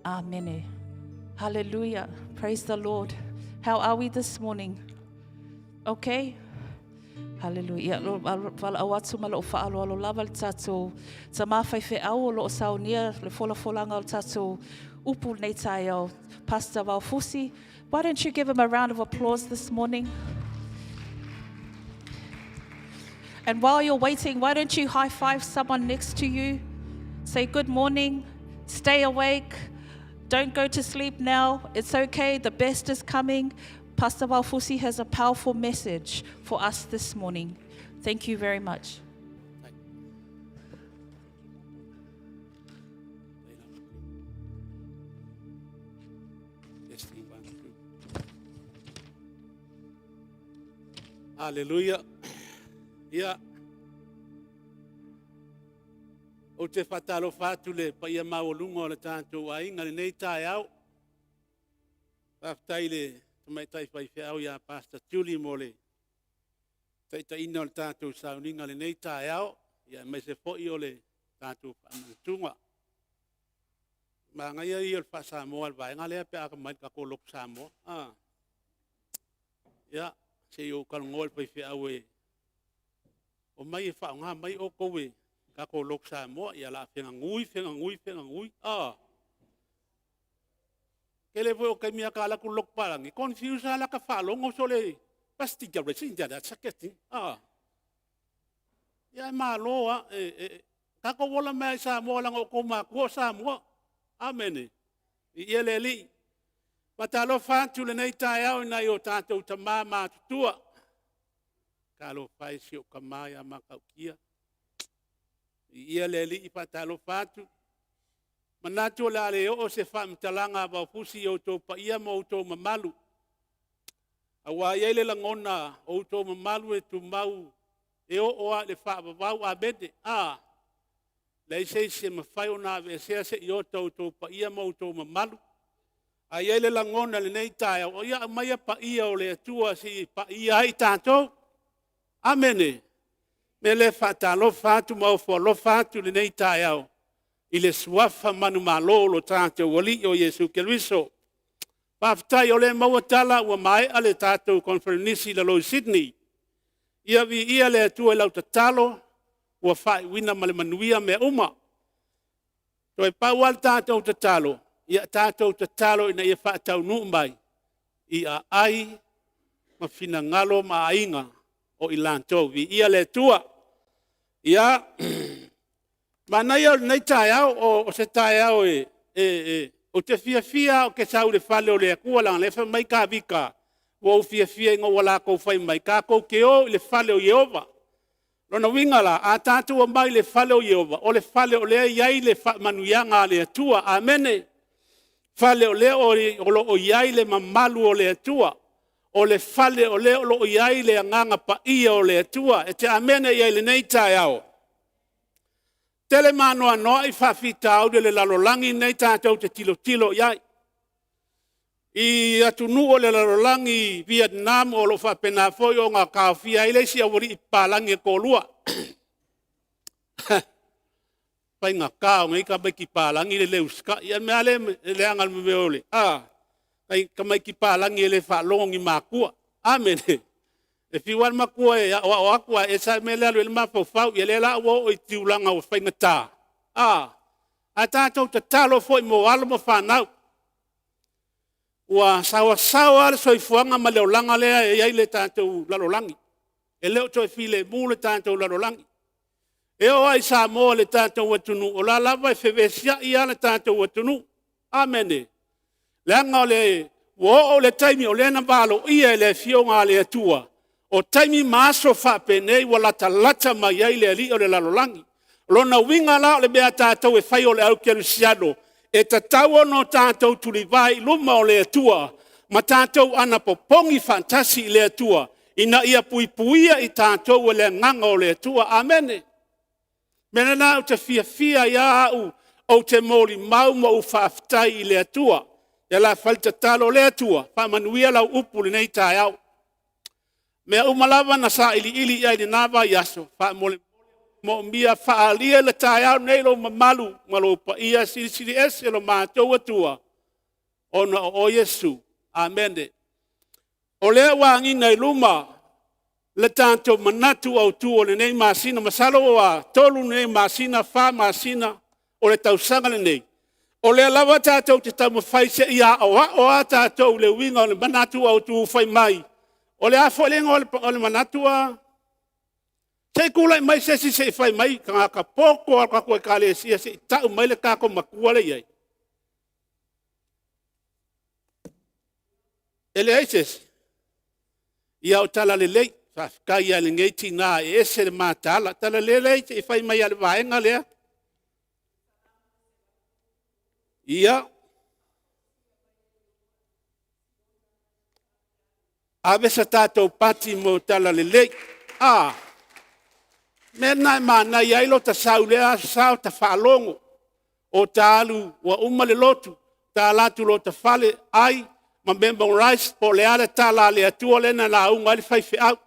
Speaker 1: Amene. Hallelujah. Praise the Lord. How are we this morning? Okay. Haleluia. Valaau atu ma lou faaaloalo lava le tatou tamā faifeau o lo o saunia le folafolaga o le tatou upu lenei taeao. Pastor Vaofusi, why don't you give him a round of applause this morning? And while you're waiting, why don't you high five someone next to you? Say good morning, stay awake, don't go to sleep now. It's okay, the best is coming. Pastor Vaofusi has a powerful message for us this morning. Thank you very much.
Speaker 3: Testing one, two. Hallelujah. Ia. Ou te faatalofa atu le paia maualuga o le tatou aiga lenei taeao. Faafetai i le tamaitai faifeau ia Pastor Julie mo le taitaiina o le tatou sauniga lenei taeao, ia aemaise foi o le tatou faamanatuga. Manaia ia o le faa-Samoa le vaega lea pe a mai le tatou Lotu Samoa. Ah. Ia, se i ou talanoa i le faifeau e omai e faaaoga mai outou e tatou Lotu Samoa, ia la fegagui, fegagui, fegagui. Ah. Tele foi o taimi a ka alu atu i le lotu palagi, confuse lava lata faalogo sole ah. Ia e malo lava, e, e, tatou ola mai i Samoa leaga o outou matua o Samoa. Amene. Viia le Alii. Faatalofa atu lenei taeao i nai o tatou tama matutua. Talofa e si ou tama ia Matautia. Viia le Alii, faatalofa atu. Manatu o le a le oo se faamatalaga a Vaofusi i outou paia ma outou mamalu. Aua e i ai le lagona o outou mamalu e tumau e oo lava i le faavavau. Amene. A, leai se isi e mafai ona aveesea se iota o outou paia ma outou mamalu. A i ai le lagona i lenei taeao, o ia aumaia paia o le Atua se i paia ai tatou. Amene. Me le faatalofa atu ma ofo alofa atu i lenei taeao i le suafa manumalo o lo tatou Alii o Iesu Keriso. Faafetai o lea maua tala ua maea le tatou conferenisi i lalo i Sydney. Ia viia le Atua i lau tatalo ua faaiuina ma le manuia mea uma. Toe pau lava le tatou tatalo, ia tatou tatalo ina ia faataunuu mai i aai ma finagalo ma aiga o i latou. Viia le Atua. Ia, manaia o lenei taeao, o, o se taeao e, e, e ou te fiafia ou te sau i le fale o le Atua, leaga o lea fai mai Tavita, ua ou fiafia ina ua latou fai mai, tatou te o i le fale o Ieova. Lona uiga la, a tatou omai i le fale o Ieova, o le fale o lea e i ai le faamanuiaga a le Atua. Amene. Fale o lea o lo o i ai le mamalu o le Atua. O le fale o lea o lo o i ai le agaga paia o le Atua. E te amene i ai lenei taeao. Tele maanoanoa i faafitauli o le lalolagi nei tatou te tilotilo i ai. I atunuu o le lalolagi, Vietnam o lo o faapena foi ona taofia ai le isi aualii papalagi e toalua. Faigata o nei tamaiti palagi le le usitai. Ia mea le leaga le mea o le a tamaiti palagi e le faalogo ni matua. Amene. E fiu lava le matua e aoao atu a esa mea le alu i le mafaufau. Ia lea la ua oo i tulaga ua faigata. A, a tatou tatalo foi mo alo ma fanau. Ua saoasaoa le soifuaga ma le olaga lea e i ai le tatou lalolagi. E le o toe filemu le tatou lalolagi. E oo lava i Samoa le tatou atunuu, o la lava e fevesiai lava le tatou atunuu. Amene. Leaga o le ua oo le taimi o lea na valoia e le Afioga a le Atua, o taimi ma aso faapenei ua latalata mai ai le alii o le lalolagi. O lona uiga la o le mea a tatou e fai o le au kerisiano, e tatau ona o tatou tulivae i luma o le Atua ma tatou anapopogi faatasi i le Atua ina ia puipuia i tatou e le agaga o le Atua. Amene. Mea lena ou te fiafia ai lava au, ou te molimau ma ou faafetai i le Atua. Ia la fai le tatalo, le Atua, faamanuia lau upu lenei taeao. Mea uma lava na sailiili i ai lena vaiaso, faamolemole moomia faaalia le taeao nei lou mamalu ma lou paia silisili ese lo matou Atua, ona o oe Iesu. Amene. O lea ua agiga i luma le tatou manatu autu o lenei masina. Masalo ua 3 nei masina, 4 masina o le tausaga lenei, o lea lava tatou te taumafai seia aoao a tatou i le uiga o le manatu autu fai mai. O le a foi le igoa o le manatu a? Se i tulai mai se isi se i fai mai, tagata poto lava o le tatou Ekalesia se i tau mai le tatou matua lea e i ai. E leai se isi? Ia o Talalelei. Faafetai lava i lenei tina e ese le mataala. Talalelei se i fai mai lava o le vaega lea. Ia. Ave se tatou pati mo Talalelei. A, mea lena e manaia ai lota sau i lea Aso Sa o ta faalogo, o ta alu ua uma le lotu, ta alu atu i lota fale, ai ma memorize po o le a le tala a le Atua lea na lauga ai le faifeau.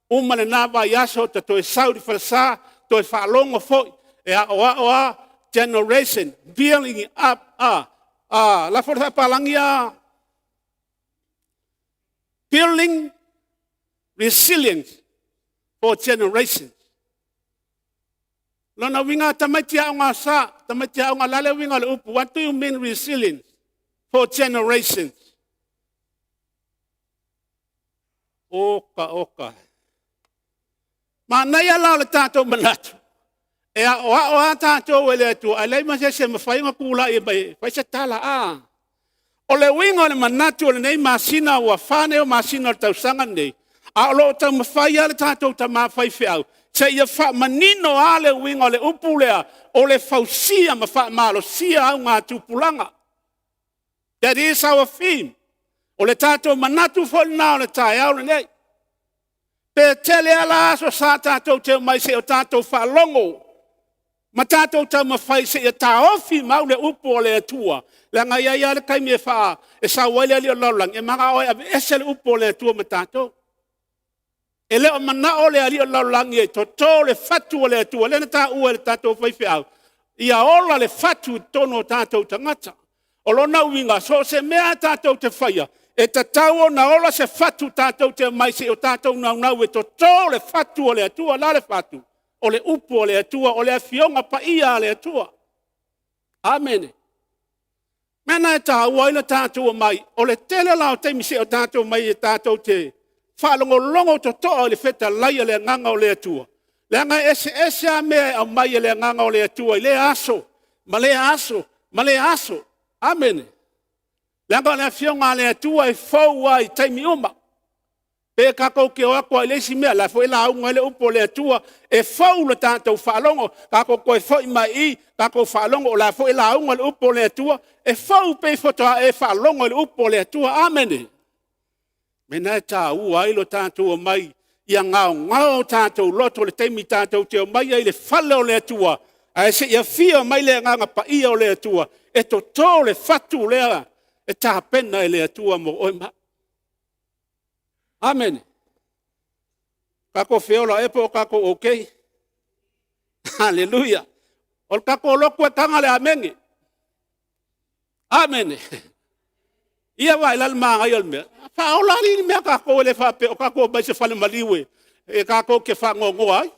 Speaker 3: Uma lena vaiaso ta toe sau i le falesa, toe faalogo foi, e aoao lava generation, building up a. Lafo i le faapalagi ia building resilience for generations. O lona uiga tamaiti aoga a Sa, tamaiti aoga, o le a le uiga o le upu? What do you mean resilience for generations? Oka oka. Manaia la o le tatou manatu, e aoao lava tatou e le Atua, ae leai ma se isi e mafai ona tulai mai e fai se tala. O le uiga o le manatu o lenei masina, ua 4 nei o masina o le tausaga lenei, a o lo o taumafai lava le tatou tama faifeau seia faamanino lava le uiga o le upu lea, o le fausia ma faamalosia augatupulaga. That is our theme. O le tatou manatu foi lena o le taeao lenei. Pe tele lava la aso Sa tatou te omai seia o tatou faalogo ma tatou taumafai seia taofi mau le upu a le Atua, leaga e i ai lava le taimi e sau ai le alii o le lalolagi e manao e aveese le upu a le Atua ma tatou. E le o manao le alii o le lalolagi e toto le fatu o le Atua, lea na taua e le tatou faifeau, ia ola le fatu i totonu o tatou tagata. O lona uiga, so o se mea lava tatou te faia, e tatau ona ola se fatu tatou te omai seia o tatou naunau e toto le fatu o le Atua. O le a le fatu? O le upu a le Atua, o le Afioga Paia a le Atua. Amene. O le mea lena e taua ai le tatou omai. O le tele la o taimi seia o tatou omai e tatou te faalogologo totoa i le fetalai a le Agaga o le Atua, leaga e eseese lava mea e aumai e le Agaga o le Atua i lea aso, ma lea aso, ma lea aso. Amene. Leaga o le Afioga a le Atua e fou lava i taimi uma. Pe tatou te o atu lava i le isi mea, o la e foi e lauga ai le upu a le Atua, e fou le tatou faalogo, tatou toe foi mai i i, tatou faalogo o la e foi e lauga le upu a le Atua, e fou pei faatoa e faalogo i le upu a le Atua. Amene. O le mea lena e taua ai lo tatou omai ia gaogao o tatou loto i le taimi tatou te omai ai i le fale o le Atua, ae se i afio mai le Agaga Paia o le Atua e toto le fatu lea e tapena e le Atua mo oe ma au. Amene. Tatou feola ea po o tatou okay? Aleluia. O le tatou lotu e taga le amene. Amene. Ia vaai la le manaia o le mea. Faaola alii le mea tatou e le faapea o tatou omai i se falemaliu e tatou te faanoanoa ai.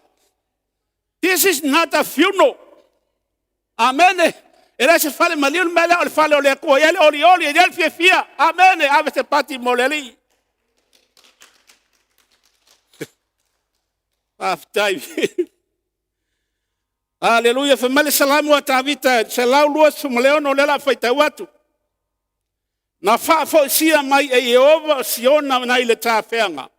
Speaker 3: This is not a funeral. Amene. E le o se falemaliu le mea lea, o le fale o le Atua e i ai le olioli, e i ai le fiafia. Amene. Ave se pati mo le Alii. Faafetai. Aleluia. Fai mai le Salamo a Tavita 126, o lea o le a faitau atu. Na faafoisia mai e Ieova o Siona nai le tafeaga,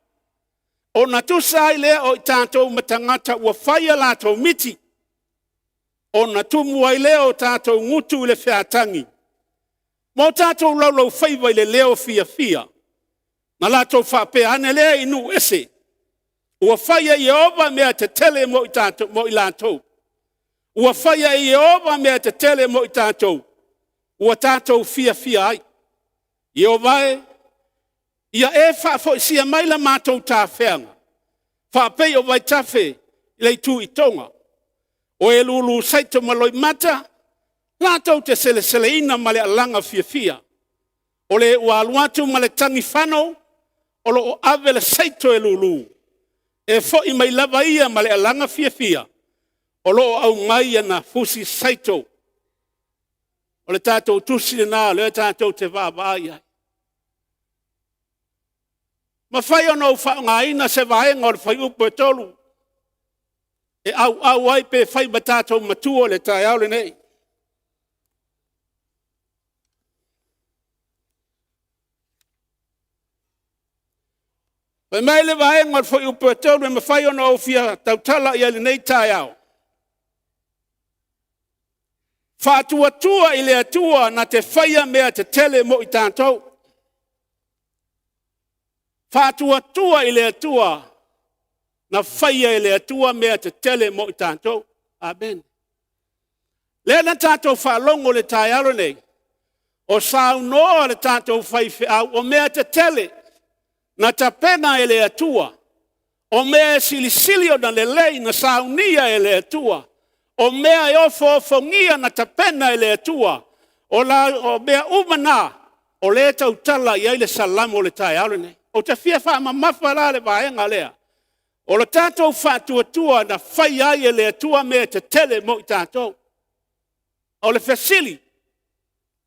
Speaker 3: ona tusa ai lea o i tatou ma tagata ua fai a latou miti, ona tumu ai lea o tatou gutu i le featagi, ma o tatou laulaufaiva i le leo fiafia. Na latou faapea ane lea i nuu ese, ua fai e Ieova mea tetele mo i latou. Ua faia e Ieova mea tetele mo i tatou, ua tatou fiafia ai. Ieova e, ia e faafoisia mai la matou tafeaga, faapei o vaitafe i le itu i Toga. O e lulu saito ma loimata, latou te seleseleina ma le alaga fiafia. O le ua alu atu ma le tagifano, o lo o ave le saito e lulu. E fo'i mai lava ia ma le alaga fiafia o lo o aumai ana fusi saito. O le tatou tusi lena o lea tatou te vaavaai i ai. Mafai ona ou faaaogaina se vaega o le fuaiupu e 3 e auau ai pe fai ma tatou matua i le taeao lenei. Fai mai le vaega o le fuaiupu e 3 e mafai ona ou fia tautala i ai i lenei taeao, faatuatua i le Atua na te faia mea tetele mo i tatou. Faatuatua i le Atua, na faia e le Atua mea tetele mo i tatou. Amene. Lea na tatou faalogo i le taeao lenei, o saunoa le tatou faifeau, o mea tetele na tapena e le Atua, o mea e silisili ona lelei na saunia e le Atua, o mea e ofoofogia na tapena e le Atua, o mea uma na o lea e tautala i ai le Salamo i le taeao lenei. Ou te fia faamamafa la le vaega lea, o le tatou faatuatua na faia ai e le Atua mea tetele mo i tatou. O le fesili,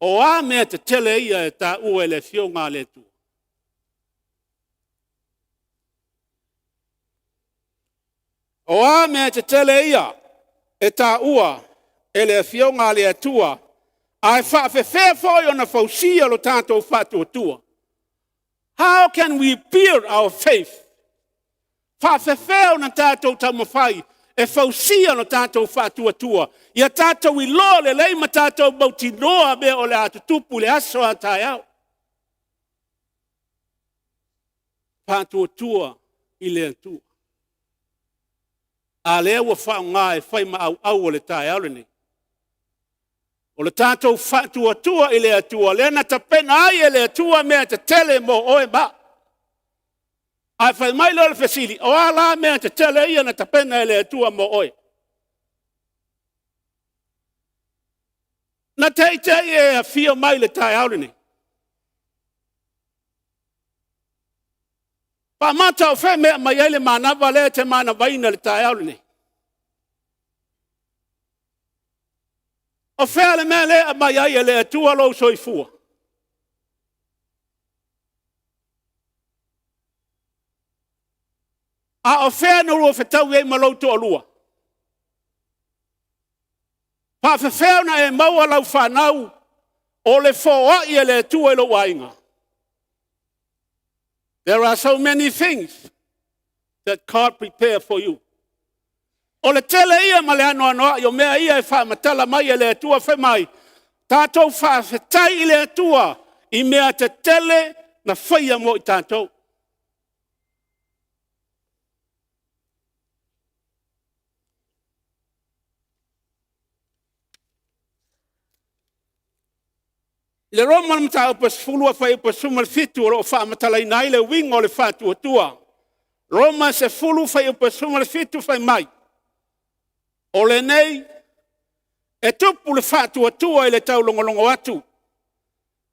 Speaker 3: o a mea tetele ia e taua e le Afioga a le Atua? O a mea tetele ia e taua e le Afioga a le Atua, ae faapefea foi ona fausia lo tatou faatuatua? How can we build our faith? E faapefea ona tatou taumafai e fausia lo tatou faatuatua, ia tatou iloa lelei ma tatou mautinoa mea o le a tutupu i le aso a taeao. Faatuatua i le Atua. A lea ua faaaoga e fai ma auau o le taeao lenei. O le tatou faatuatua i le Atua lea na tapena ai e le Atua mea tetele mo oe ma au. Ae fai mai lea o le fesili, o a la mea tetele ia na tapena e le Atua mo oe? Na te i te i e afio mai i le taeao lenei? Faamata o fea e aumai ai le manava lea e te manavaina i le taeao lenei? O fea le mea lea e aumai ai e le Atua lou soifua? A o fea na lua fetau ai ma lou toalua? E faapefea ona e maua lau fanau o le foai a le Atua i lou aiga? There are so many things that God prepare for you. O le tele ia ma le anoanoai o mea ia e faamatala mai e le Atua fai mai, tatou faafetai i le Atua i mea tetele na faia mo i tatou. I le Roma i le mataupu e 10 fuaiupu e 17 o lo o faamatalaina ai le uiga o le faatuatua. Roma 10 fuaiupu e 17 fai mai, “O lenei e tupu le faatuatua i le taulogologo atu,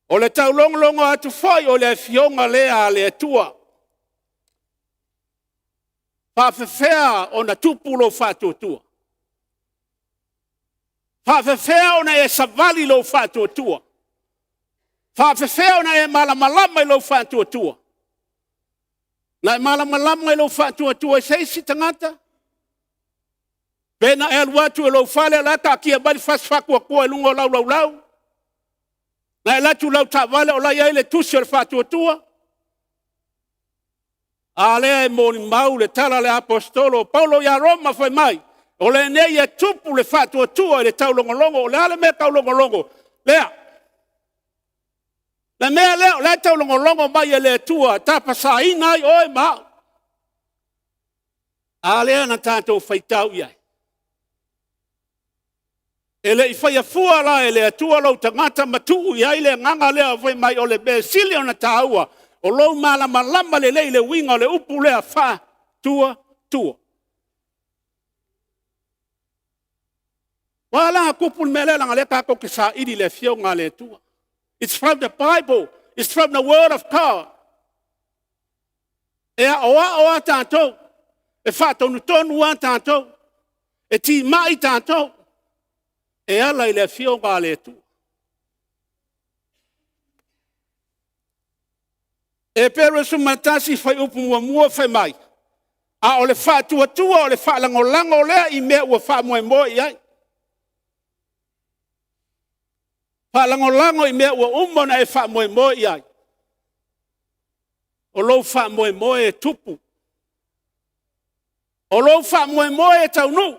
Speaker 3: o le taulogologo atu foi o le Afioga lea a le Atua.” E faapefea ona tupu lou faatuatua? E faapefea ona e savali lou faatuatua? E faapefea ona e malamalama i lou faatuatua? Na e malamalama i lou faatuatua i se isi tagata? Pe na e alu atu i lou fale o la e taatia mai le fasi faatuatua i luga o lau laulau? Na e alu atu i lau taavale o la e i ai le tusi o le faatuatua? A lea e molimau le tala a le aposetolo o Paulo ia Roma fai mai, o lenei e tupu le faatuatua i le taulogologo. O le a le mea taulogologo? Lea. Le mea lea o la e taulogologo mai e le Atua e tapasaina ai oe ma au. A lea na tatou faitau i ai? E le i faia fua la e le Atua lou tagata ma tuu i ai le agaga lea fai mai o le mea e sili ona taua, o lou malamalama lelei i le uiga o le upu lea faatuatua. Ua ala la ona tupu le mea lea leaga o lea tatou te saili i le Afioga a le Atua. It's from the Bible, it's from the Word of God. E aoao lava tatou. E faatonutonu lava tatou, e timai tatou e ala i le Afioga a le Atua. Eperu 11 fuaiupu 1 fai mai, a o le faatuatua o le faalagolago lea i mea ua faamoemoe i ai. Faalagolago i mea ua uma ona e faamoemoe i ai. O lou faamoemoe e tupu. O lou faamoemoe e taunuu.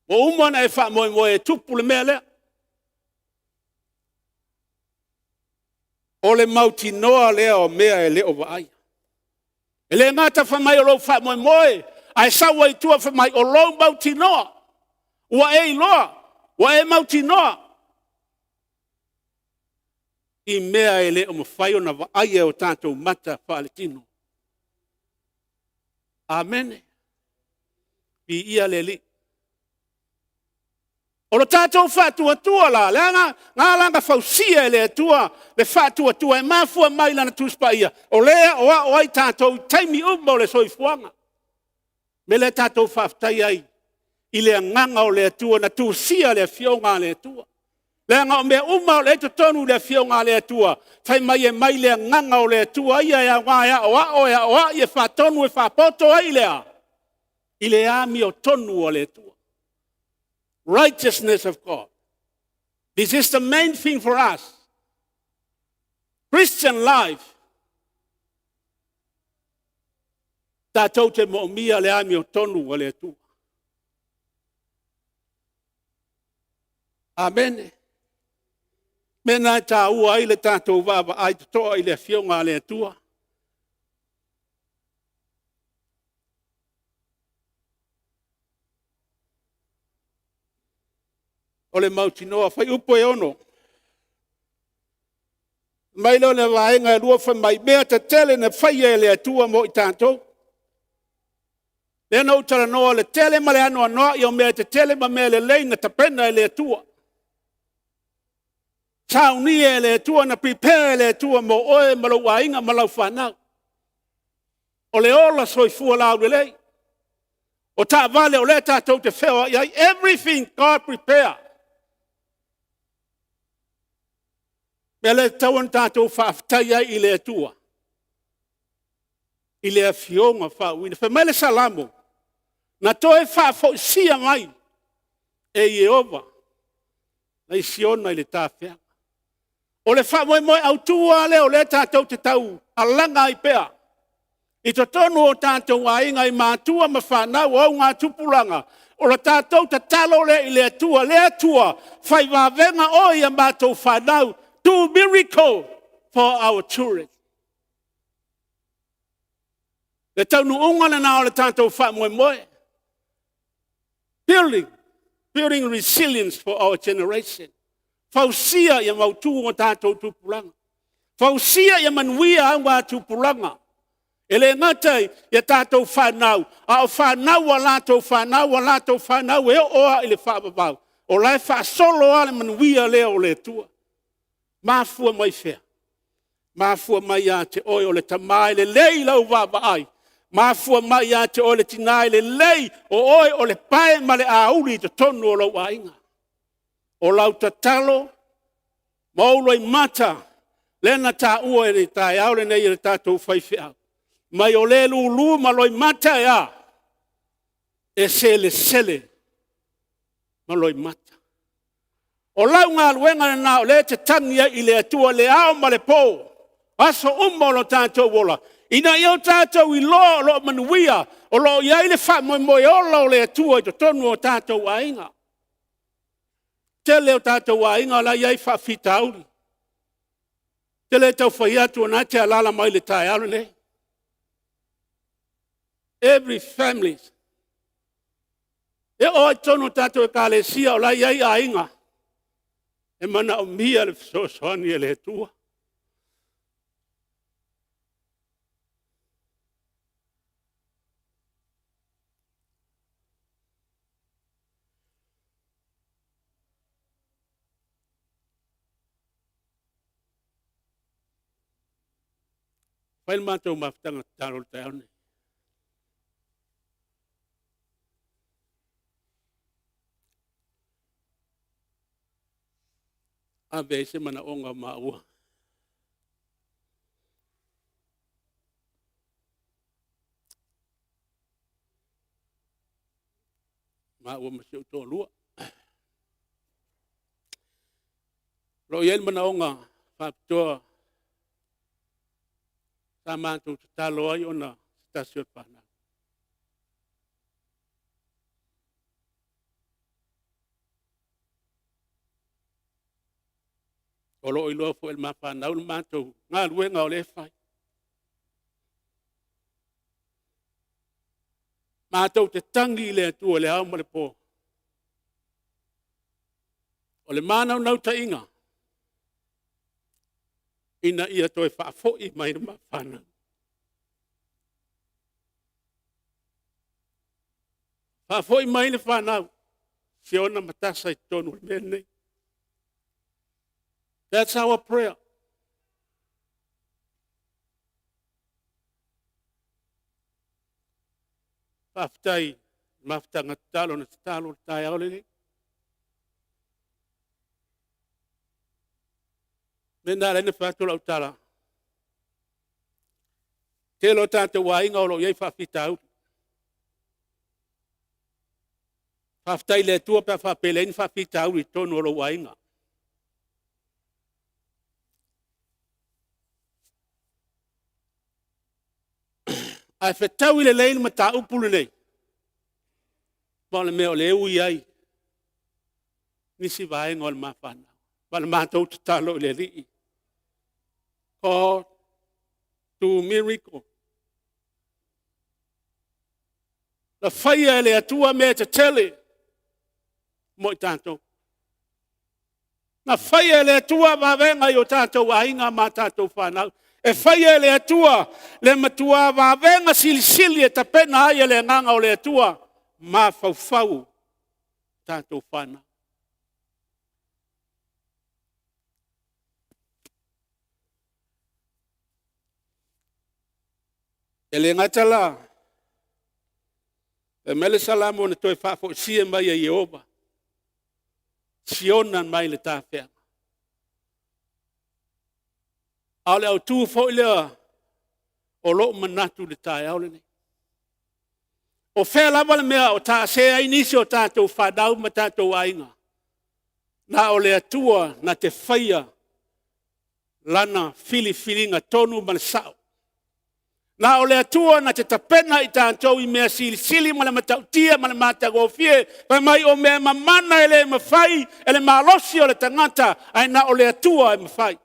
Speaker 3: Ua uma ona e faamoemoe e tupu le mea lea. O le mautinoa lea o mea e le o vaaia. E le gata fai mai o lou faamoemoe, ae sau ai i tua fai mai o lou mautinoa. Ua e iloa, ua e mautinoa i mea e le o mafai ona vaaia e o tatou mata faaletino. Amene. Viia le Alii. O le tatou faatuatua la, lea na ala ona fausia e le Atua le faatuatua e mafua mai i Lana Tusi Paia, o lea e aoao ai tatou i taimi uma o le soifuaga. O le mea lea tatou te faafetai ai i le agaga o le Atua na tusia le Afioga a le Atua. Leaga o mea uma lava o lea e i totonu o le Afioga a le Atua, fai mai e aumai le agaga o le Atua ia e aoga e aoao, e aoai, e faatonu, e faapoto ai le a? I le amiotonu a le Atua. Righteousness of God. This is the main thing for us. Christian life. Tatou te moomia le amiotonu a le Atua. Amene. O le mea lena e taua ai le tatou vaavaai totoa i le Afioga a le Atua. O le mautinoa. Fuaiupu e 6, fai mai lea o le vaega e 2 fai mai, mea tetele na faia e le Atua mo i tatou. Lea na ou talanoa i le tele ma le anoanoai o mea tetele ma mea lelei na tapena e le Atua. Saunia e le Atua, na prepare e le Atua mo oe ma lou aiga ma lau fanau. O le ola soifua laulelei, o taavale o lea tatou te feoai ai, everything God prepare. O le mea lea e tatau ona tatou faafetai ai i le Atua i le Afioga faauuina. Fai mai le Salamo, na toe faafoisia mai e Ieova nai Siona i le tafeaga. O le faamoemoe autu lava lea o lea tatou te taualaga ai pea i totonu o tatou aiga i matua ma fanau, o augatupulaga, o le tatou tatalo lea i le Atua, le Atua, fai vavega oe i a matou fanau, do miracle for our children. O le taunuuga lena o le tatou faamoemoe. Building resilience for our generation. Fausia ia mautu o tatou tupulaga. Fausia ia manuia augatupulaga. E le gata ia tatou fanau, a o fanau a latou fanau a latou fanau e oo lava i le faavavau, o la e faasolo lava le manuia lea o le Atua. E mafua mai fea? E mafua mai ia te oe o le tama e lelei lau vaavaai, mafua mai ia te oe le tina e lelei, o oe o le pae ma le auli i totonu o lou aiga. O lau tatalo ma ou loimata lea na taua i le taeao lenei e le tatou faifeau, mai o le lulu ma loimata e a? E selesele ma loimata. O lau galuega lena o lea e te tagi ai i le Atua i le ao ma le po, aso uma o lo tatou ola, ina ia o tatou iloa o lo o manuia, o lo o i ai le faamoemoe ola o le Atua i totonu o tatou aiga. O le tele o tatou aiga la e i ai faafitauli. Ou te le tau fai atu o lena e te alaala mai i le taeao lenei. Every family, e oo lava i totonu o tatou ekalesia o la e i ai aiga e manaomia le fesoasoani a le Atua. Fai le matou mafutaga tatalo i le taeao lenei. Ave ai se manaoga o maua. Maua ma si ou toalua. O lo o i ai le manaoga faapitoa sa matou tatalo ai ona se tasi o le fanau. O lo o iloa foi e le ma fanau le matou galuega o lea e fai. Matou te tagi i le Atua i le ao ma le po. O le ma naunautaiga, ina ia toe faafoi mai le ma fanau. Faafoi mai le fanau, Siona ma Tasa i totonu o le mea lenei. That's our prayer. Faafetai i mafutaga tatalo na tatalo i le taeao lenei. O le mea lena e ala ai ona fai atu lau tala, tele o tatou aiga o lo o i ai faafitauli. Faafetai i le Atua pe a faapea e leai ni faafitauli i totonu o lou aiga. Ae fetaui lelei le mataupu lenei, ma o le mea o lea e ui ai nisi vaega o le ma fanau. Ma o le matou tatalo i le Alii, God do miracle. Na faia e le Atua mea tetele mo i tatou. Na faia e le Atua vavega i o tatou aiga ma tatou fanau. E faia e le Atua le matua vavega silisili e tapena ai e le Agaga o le Atua mafaufau o tatou fanau. E le gata la, fai mai le Salamo na toe faafoisia mai e Ieova Siona mai le tafeaga. A o le autu foi lea o lou manatu i le taeao lenei. O fea lava le mea o taase ai nisi o tatou fanau ma tatou aiga, na o le Atua na te faia Lana filifiliga tonu ma le sao. Na o le Atua na te tapena i tatou i mea silisili ma le matautia ma le matagofie. Fai mai o mea mamana e le mafai e le malosi o le tagata, ae na o le Atua e mafai.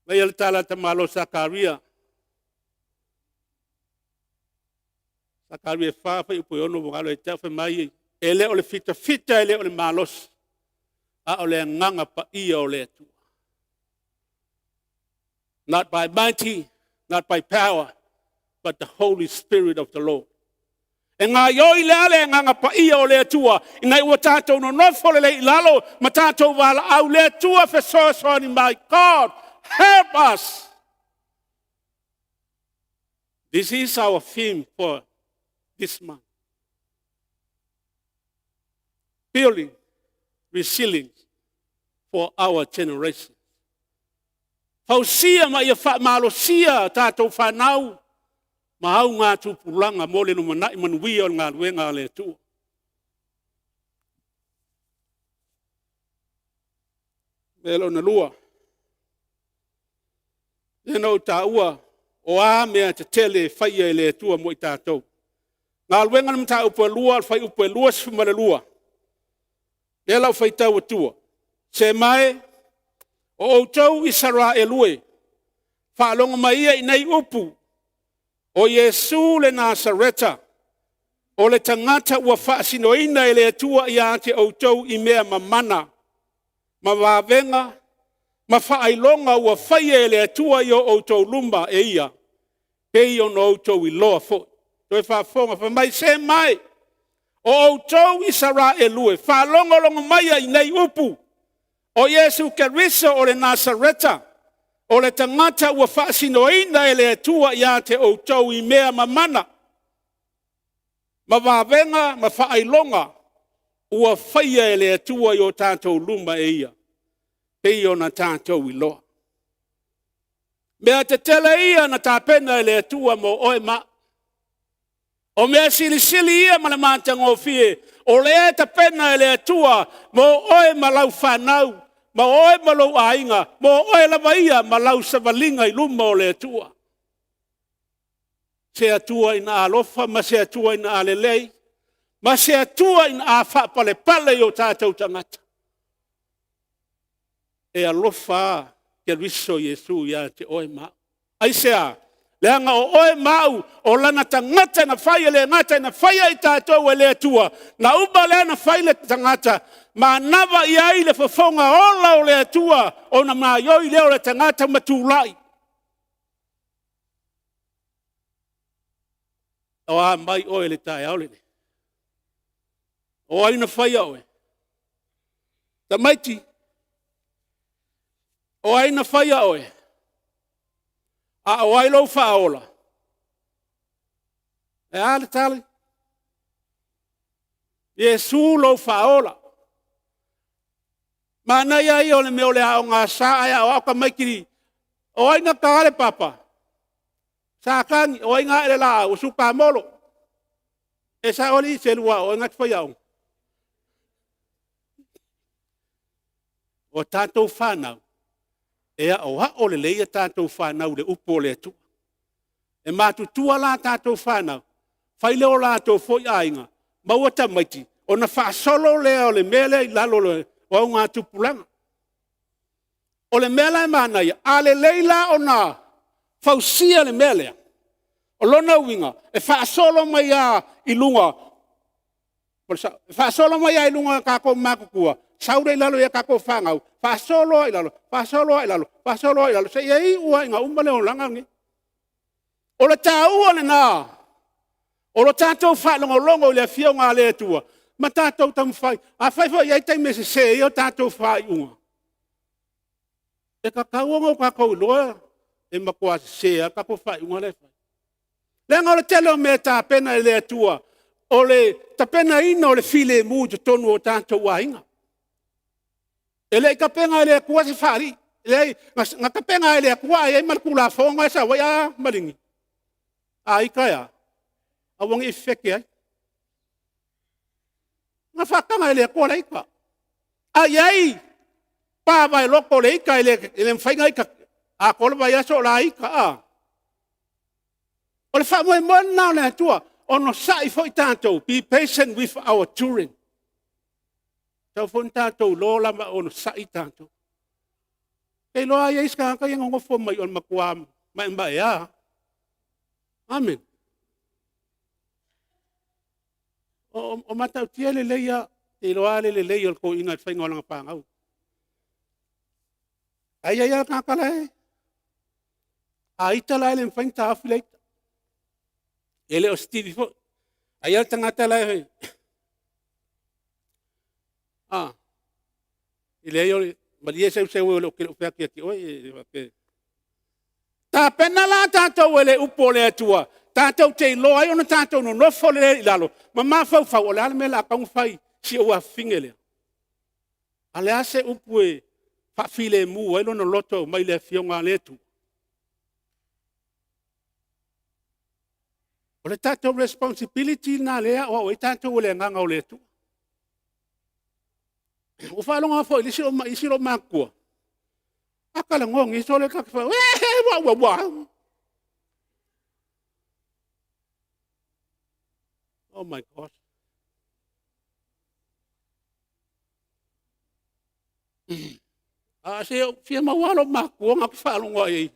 Speaker 3: Fai mai le tala a le tamaloa Sakaria, Sakaria 4 fuaiupu e 6 ua galo ia te au, fai mai, e le o le fitafita e le o le malosi, a o le Agaga Paia o le Atua. Not by mighty, not by power, but the Holy Spirit of the Lord. E gaoioi la le Agaga Paia o le Atua ina ua tatou nonofo lelei i lalo ma tatou valaau, le Atua fesoasoani mai. God help us. This is our theme for this month. Building resilience for our generation. Fausia ma ia faamalosia tatou fanau ma augatupulaga mo le lumanai manuia o le galuega a le Atua. Mea lona lua, lea na ou taua, o a mea tetele e faia e le Atua mo i tatou. Galuega i le Mataupu 2 fuaiupu 22, lea o le a ou faitau atua. Se mai, o outou Isaraelu e, faalogo mai ia i nei upu, o Iesu le Nasareta, o le tagata ua faasinoina e le Atua ia te outou i mea mamana ma vavega ma faailoga ua faia e le Atua i o outou luma e ia, pei ona outou iloa foi. Toe faafofoga, fai mai, se mai, o outou Isaraelu e, faalogologo maia i nei upu, o Iesu Keriso o le Nasareta, o le tagata ua faasinoina e le Atua ia te outou i mea mamana ma vavega ma faailoga. ua faia e le Atua i o tatou luma e ia, pei ona tatou iloa. Mea tetele ia na tapena e le Atua mo oe ma au. O mea silisili ia ma le matagofie, o lea e tapena e le Atua mo oe ma lau fanau, mo oe ma lou aiga, mo oe lava ia ma lau savaliga i luma o le Atua. Se Atua ina alofa ma se Atua ina a lelei, ma se Atua ina a faapalepale i o tatou tagata. E alofa lava Keriso Iesu ia te oe ma au. Aisea? Leaga o oe ma au o lana tagata na fai, e le gata ina faia i tatou e le Atua, na uma lea ona fai le tagata manava i ai le fofoga ola o le Atua ona gaoioi lea o le tagata ma tulai. O a mai oe i le taeao lenei? O ai na faia oe? Tamaiti, o ai na faia oe? A o ai lou faaola? E a le tali? Iesu lou Faaola. Manaia ia o le mea o le Aoga Sa ae aoao tamaiti. O ai na tataina le papa? Satani. O ai na ae le laau? O Sukamolo. E sao alii? Selu lava o oe na e te faiaoga. O tatou fanau, e aoao lelei a tatou fanau i le upu a le Atua. E matutua la a tatou fanau, fai lea o latou foi aiga, maua tamaiti, ona faasolo lea o le mea lea i lalo o augatupulaga. O le mea la e manaia, a lelei la ona fausia le mea lea, o lona uiga, e faasolo mai lava i luga, po o le sao? E faasolo mai lava i luga i tatou matutua, sau lea i lalo i a tatou fanau, faasolo lava i lalo, faasolo lava i lalo, faasolo lava i lalo, seia iu lava ina uma le olaga lenei. O le taua lena o lo tatou faalogologo i le Afioga a le Atua ma tatou taumafai. Afai foi e i ai taimi e sese ai a tatou faaiuga, e tatau ona tatou iloa e matua sese lava le tatou faaiuga lea e fai. Leaga o le tele o mea e tapena e le Atua, o le tapenaina o le filemu i totonu o tatou aiga. E le i tapena e le Atua se faalii, e leai na tapena lava e le Atua ae i ai ma le Tulafono na e sau ai. A maligi, a ita e a? Aua ne i fefete ai. Na faataga e le Atua le ita. A i ai pa vaeloto o le ita e le mafai ona ita atoa le vaiaso o la e ita a. O le faamoemoe lena o le Atua, onosai foi tatou, be patient with our children. E tatau foi ona tatou iloa ona onosai tatou. Ou te iloa lava e i ai isi tagata ia e nonofo mai o le matua maemaea lava. Amene. O Matautia e lelei lava, ou te iloa lava le lelei o le toeaina i le faiga o lana fanau. Ae i ai lava tagata la e… A ita la e le mafai ona taofi le ita, e le o se TV foi. Ae i ai lava le tagata la e… a, leai malie seu seu ou te le o fai atu ia te oe. Tapena la tatou e le upu a le Atua tatou te iloa ai ona tatou nonofo lelei i lalo ma mafaufau, o le a le mea o le a tatau ona fai i si ou afafine lea? A o le a se upu e faafilemu ai lona loto mai le Afioga a le Atua? O le tatou responsibility lena o lea e aoao ai tatou e le Agaga o le Atua. Ua ou faalogo lava foi i isi loomatutua, a talanoa nei solo, uaua. Oh my God. Se i fia maua lava loomatutua na ou te faalogo lava i ai.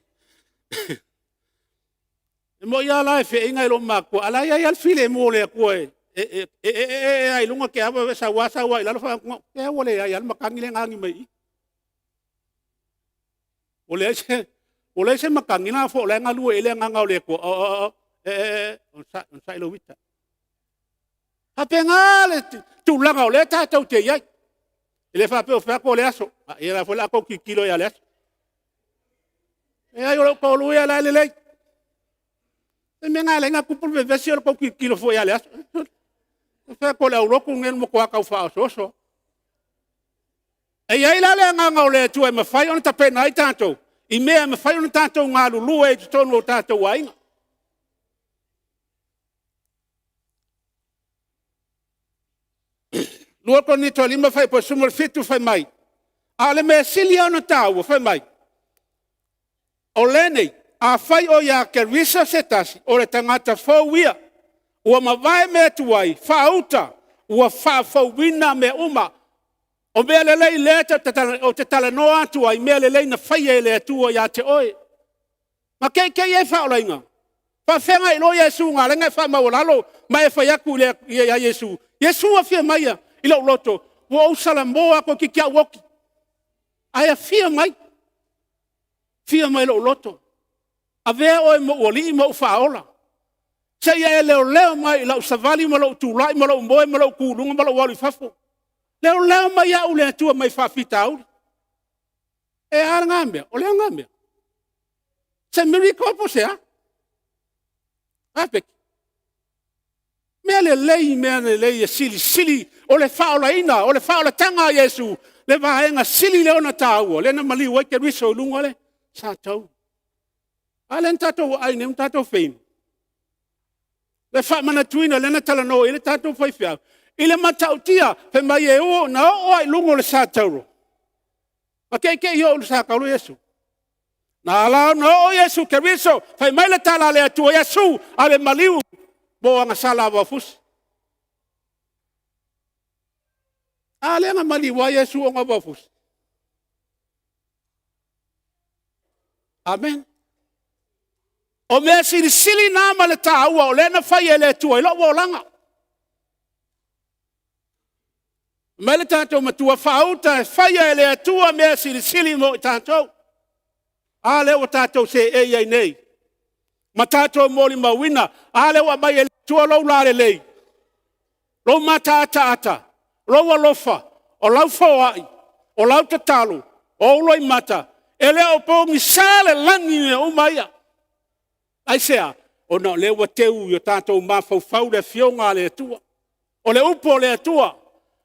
Speaker 3: E moni lava la e feeina e loomatutua, a o la e i ai lava le filemu o le Atua e ee lava i luga ke ava, sau lava sau lava i lalo faatoa, se ua leai lava le matagi lea na agi mai i i. Ua leai se matagi, na foi o la e galue i ai le Agaga o le Atua, o, ee, ee, onosai lou ita. E faapena le tulaga o lea tatou te i ai. E le faapea ua ou fai atu o le aso, ia o lea foi o le a outou tilotilo i ai o le aso. Leai o lou toalua ia o la e lelei. O le mea lena e ala ai ona tupu le vevesi o le tou tilotilo fua ia o le aso. E fai atu o le aulotu lenei na matua tau faaosooso. E i ai la le agaga o le Atua e mafai ona tapena ai tatou i mea e mafai ona tatou galulue ai i totonu o tatou aiga. 2 Korinito 5:17 fai mai, a o le mea sili lava ona taua, fai mai, o lenei, afai o ia Keriso se tasi, o le tagata fou ia, ua mavae mea tuai, faauta ua faafouina mea uma. O mea lelei lea ou te talanoa atu ai, mea lelei na faia e le Atua ia te oe. Na teitei ai faaolaina. E faapefea ona e iloa Iesu na ala ai ona e faamaualalo ma e fai atu ia Iesu, “Iesu afio maia i lou loto, ua ou salamo lava toeitiiti lava ou oti, ae afio mai, afio mai i lou loto, avea oe ma ou Alii ma ou Faaola, seia e leoleo mai i lou savali ma lou tulai ma lou moe ma lou tu i luga ma lou alu i fafo. Leoleo mai au e le Atua mai faafitauli.” E a lena mea? O le a lena mea? Se miracle po o se a? A Peke? Mea lelei mea lelei e silisili, o le faaolaina o le faaolataga a Iesu le vaega sili lea ona taua lea na maliu ai Keriso i luga o le satauro. A lea na tatou aai nei ma tatou feinu? Le faamanatuina lea na talanoa i ai le tatou faifeau i le matautia. Fai mai na oo lava i luga o le satauro, na teitei oo i le satauro Iesu. Na ala ona oo Iesu Keriso, fai mai le tala a le Atua, “Iesu ave maliu mo agasala a vaofusi.” A lea na maliu ai Iesu ona o vaofusi? Amene. O mea silisili na ma le taua o lea na fai e le Atua i lou olaga. Fai mai le tatou Matua, “Faauta e faia e le Atua mea silisili mo i tatou.” A lea ua tatou seei ai nei ma tatou molimauina. A lea ua aumai e le Atua lou lalelei, lou mataataata, lou alofa, o lau foai, o lau tatalo, o ou loimata. E le o pogisa le lagi i mea uma ia. Aisea? Ona o lea ua teu i o tatou mafaufau le Afioga a le Atua. O le upu a le Atua,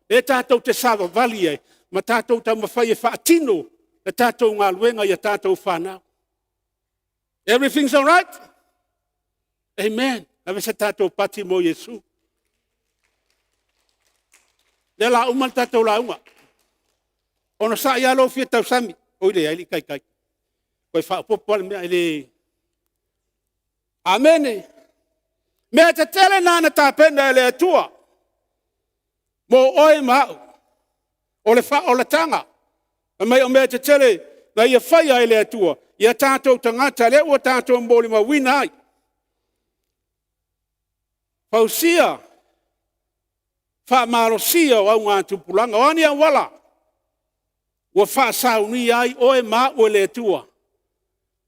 Speaker 3: lea tatou te savavali ai ma tatou taumafai e faatino le tatou galuega i a tatou fanau. Everything is alright? Amen. Ave se tatou pati mo Iesu. O lea o le a uma le tatou lauga. Onosai lava lou fia tausami. Oi leai, e le i taitai, toe faaopoopo lava le mea. E le... Amene. O mea tetele na na tapena e le Atua mo oe ma au, o le faaolataga. Fai mai o mea tetele na ia faia e le Atua ia tatou tagata lea ua tatou molimauina ai. Fausia faamalosia o augatupulaga. O a ni auala ua faasaunia ai oe ma au e le Atua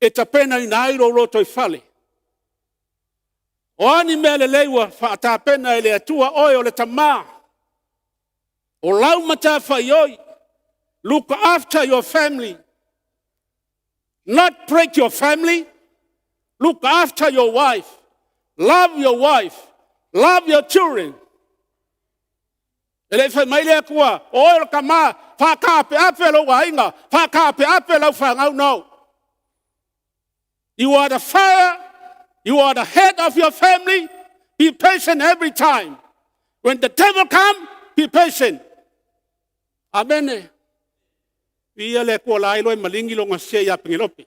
Speaker 3: e tapenaina ai lou lotoifale. O a ni mea lelei ua tapena e le Atua oe o le tama, o lau matafaioi, look after your family, not break your family, look after your wife, love your wife, love your children. E le i fai mai le Atua, o oe o le tama, faataapeape lou aiga, faataapeape lau fanau. No. You are the father, you are the head of your family, be patient every time. When the devil come, be patient. Amene. Viia le Atua o la e iloa e maligi lona sese ia Penelope.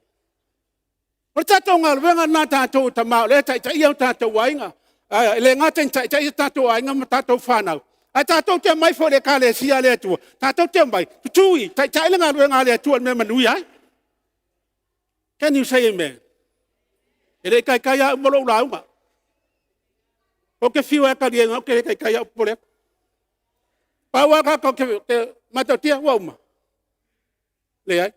Speaker 3: O le tatou galuega lena a tatou o tama o lea e taitaia o tatou aiga. E le gata ina taitaia o tatou aiga ma tatou fanau, ae tatou te omai foi i le ekalesia a le Atua, tatou te omai, tutui, taitai le galuega a le Atua i le mea e manuia ai. Can you say amen? E le i taitai lava uma lou lauga. Ou te fiu lava e taliaina ou te le taitai lava, ou te popole atu. Pau lava le matautia, ua uma? Leai.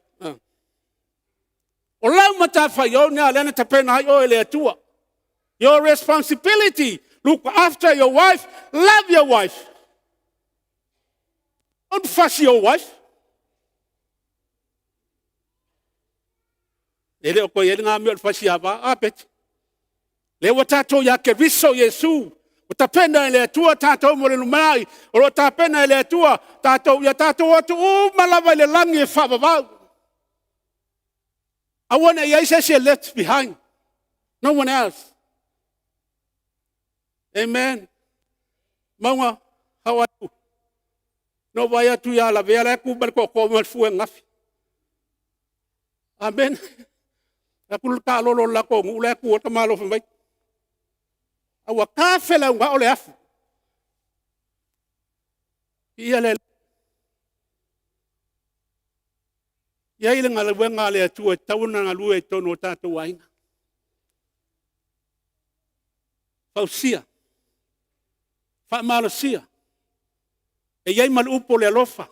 Speaker 3: O lau matafaioi lena lea na tapena ai oe e le Atua. Your responsibility, look after your wife, love your wife. Don't fuss your wife. E le o toe i ai lena mea o le fasiava, a Pete? Lea ua tatou ia Keriso Iesu. Ua tapena e le Atua tatou mo le lumanai. O lo o tapena e le Atua tatou ia tatou o atu uma lava i le lagi e faavavau. Aua ne i i ai se isi e left behind. No one else. Amen. Mauga, how are you? Na ou vaai atu ia Lavea la e tu ma le tootoo ma le fue ananafi. Amene. Vaai atu le taalolo o le latou nuu la e tu ai le tamaloa fai mai, a ua tafelaugaao le afu. Viia le Alii. E i ai le galuega a le Atua e tatau ona galue i totonu o tatou aiga. Fausia, faamalosia, e i ai ma le upu o le alofa,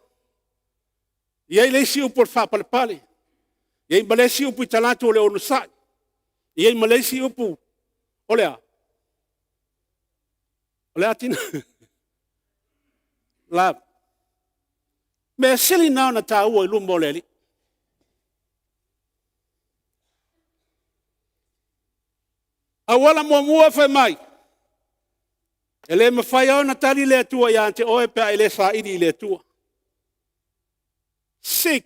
Speaker 3: e i ai le isi upu o le faapalepale, e i ai ma le isi upu i talaatu o le onosai, e i ai ma le isi upu, o le a? O le a Tina? Love. O le mea sili lena ona taua i luma o le Alii. O le auala muamua fai mai, e le mafai ona tali le Atua ia te oe pe a e le saili i le Atua. Seek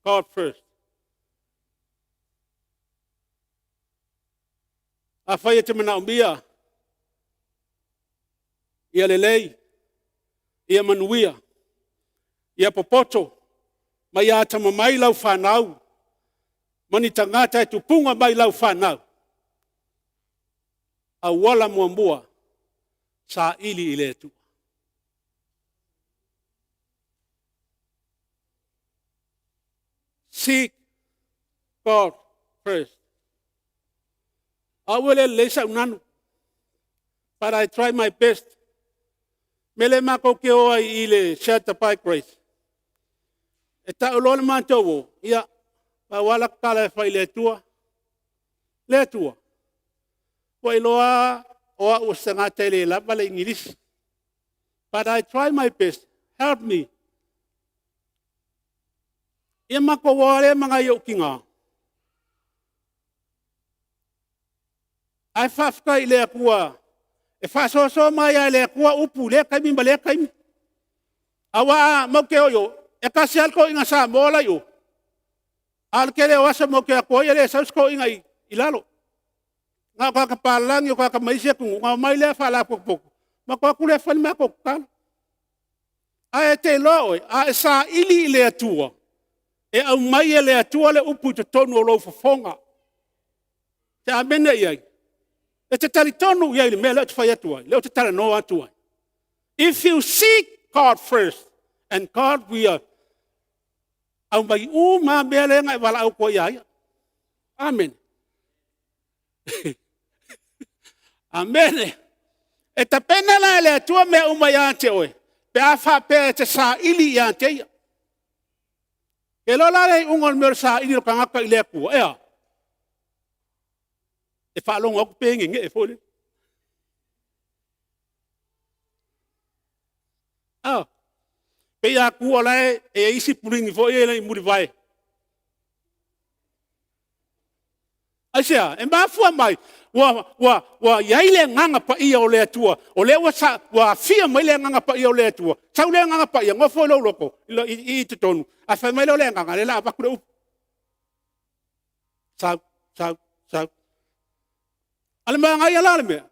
Speaker 3: God first. Afai e te manaomia ia lelei, ia manuia, ia popoto ma ia atamamai lau fanau ma ni tagata e tupuga mai i lau fanau, auala muamua, saili i le Atua. Seek God first. O au e le lelei sau nanu, but I try my best. O le mea lea matou te o ai i le Shelter by Grace, e tau loa le matou o, ia, pau lava lau tala e fai i le Atua, “Le Atua, ua e iloa lava o au o se tagata e le lava le igilisi, but I try my best, help me.” Ia matou o lava lea ma nai ou tina, ae faafetai i le Atua e faasoasoa mai lava e le Atua upu i lea taimi ma lea taimi. Aua matou te o i o, e tasi lava le toeaina Samoa la e i o, a o le tele o aso matou te o atu ai e le sau se toeaina i lalo. Na o tagata palagi o tagata mai isi atunuu ona omai lea faalapotopoto ona matou o atu lea fai le matou tatalo. Ae te iloa oe, a e saili i le Atua, e aumai e le Atua le upu i totonu o lou fofoga. E te amene i ai? E te talitonu i ai i le mea lea ou te fai atu ai, lea ou te talanoa atu ai? If you seek God first, and God will aumai uma lava mea lea na e valaau atu ai ia Ia. Amene. Amene. E tapena la e le Atua mea uma ia te oe pe a faapea e te saili ia te Ia. E te iloa la le iuga o le mea o le saili o le tagata i le Atua, e a? E faalogo atu pei e nenee foi lele. A! Pei a tu o la e i ai sipulini foi ia e mulivae. Aisea? E mafua mai ua i ai le Agaga Paia o le Atua, o lea ua aafia mai le Agaga Paia o le Atua, sau le Agaga Paia nofo i lou loto i totonu, ae fai mai lea o le Agaga, o lea o le a avatu le upu. Sau, sau, sau. A o le manaia la o le mea,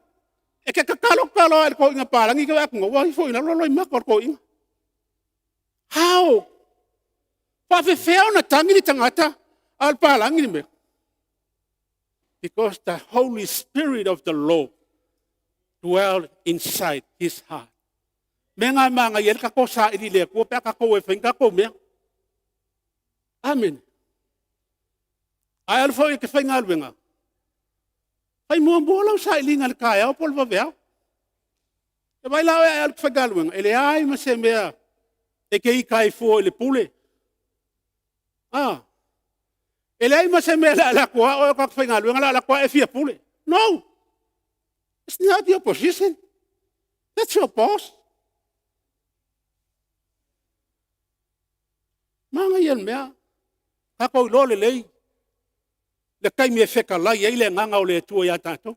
Speaker 3: e te tatalo tatalo lava i le toeaina palagi e te vaai atu ua ifo i lalo loimata o le toeaina. How? E faapefea ona tagi le tagata a o le palagi le mea? Because the Holy Spirit of the Lord dwell inside his heart. O le mea lena e manaia ai le tatou saili i le Atua pe a tatou o e fai ni tatou mea. Amene. A e alu foi e te faigaluega, fai muamua lau sailiga i le taeao po o le vaveao. E vaai la oe a e alu e te faigaluega, e leai ma se mea e te ita ai fua i le pule. A! E leai ma se mea o le a alu atu lava oe o le tagata faigaluega o le a alu atu lava e fia pule. No! It's not your position. That's your boss. Manaia le mea, tatou iloa lelei le taimi e fetalai ai le Agaga o le Atua ia tatou.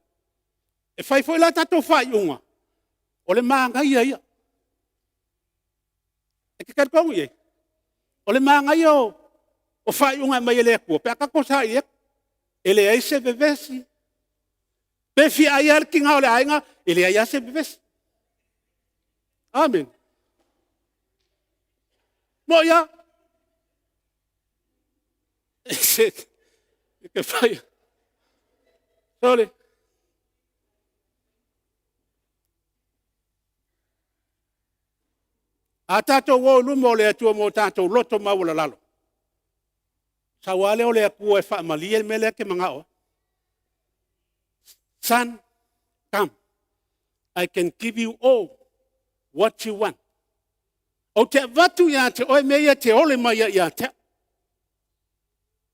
Speaker 3: E fai foi la tatou faaiuga, O le manaia ia. E te talitonu i ai? O le manaia o faaiuga e aumai e le Atua pe a tatou saili atu, e leai se vevesi, pe fia ai lava le tina o le aiga, e leai lava se vevesi. Amene. Moni a? Sole! A tatou o i luma o le Atua ma o tatou loto maualalalo, sau lava lea o le Atua e faamalie le mea lea e te manao ai. Son, come, I can give you all what you want. Ou te avatu ia te oe mea ia e te ole mai ai ia te au.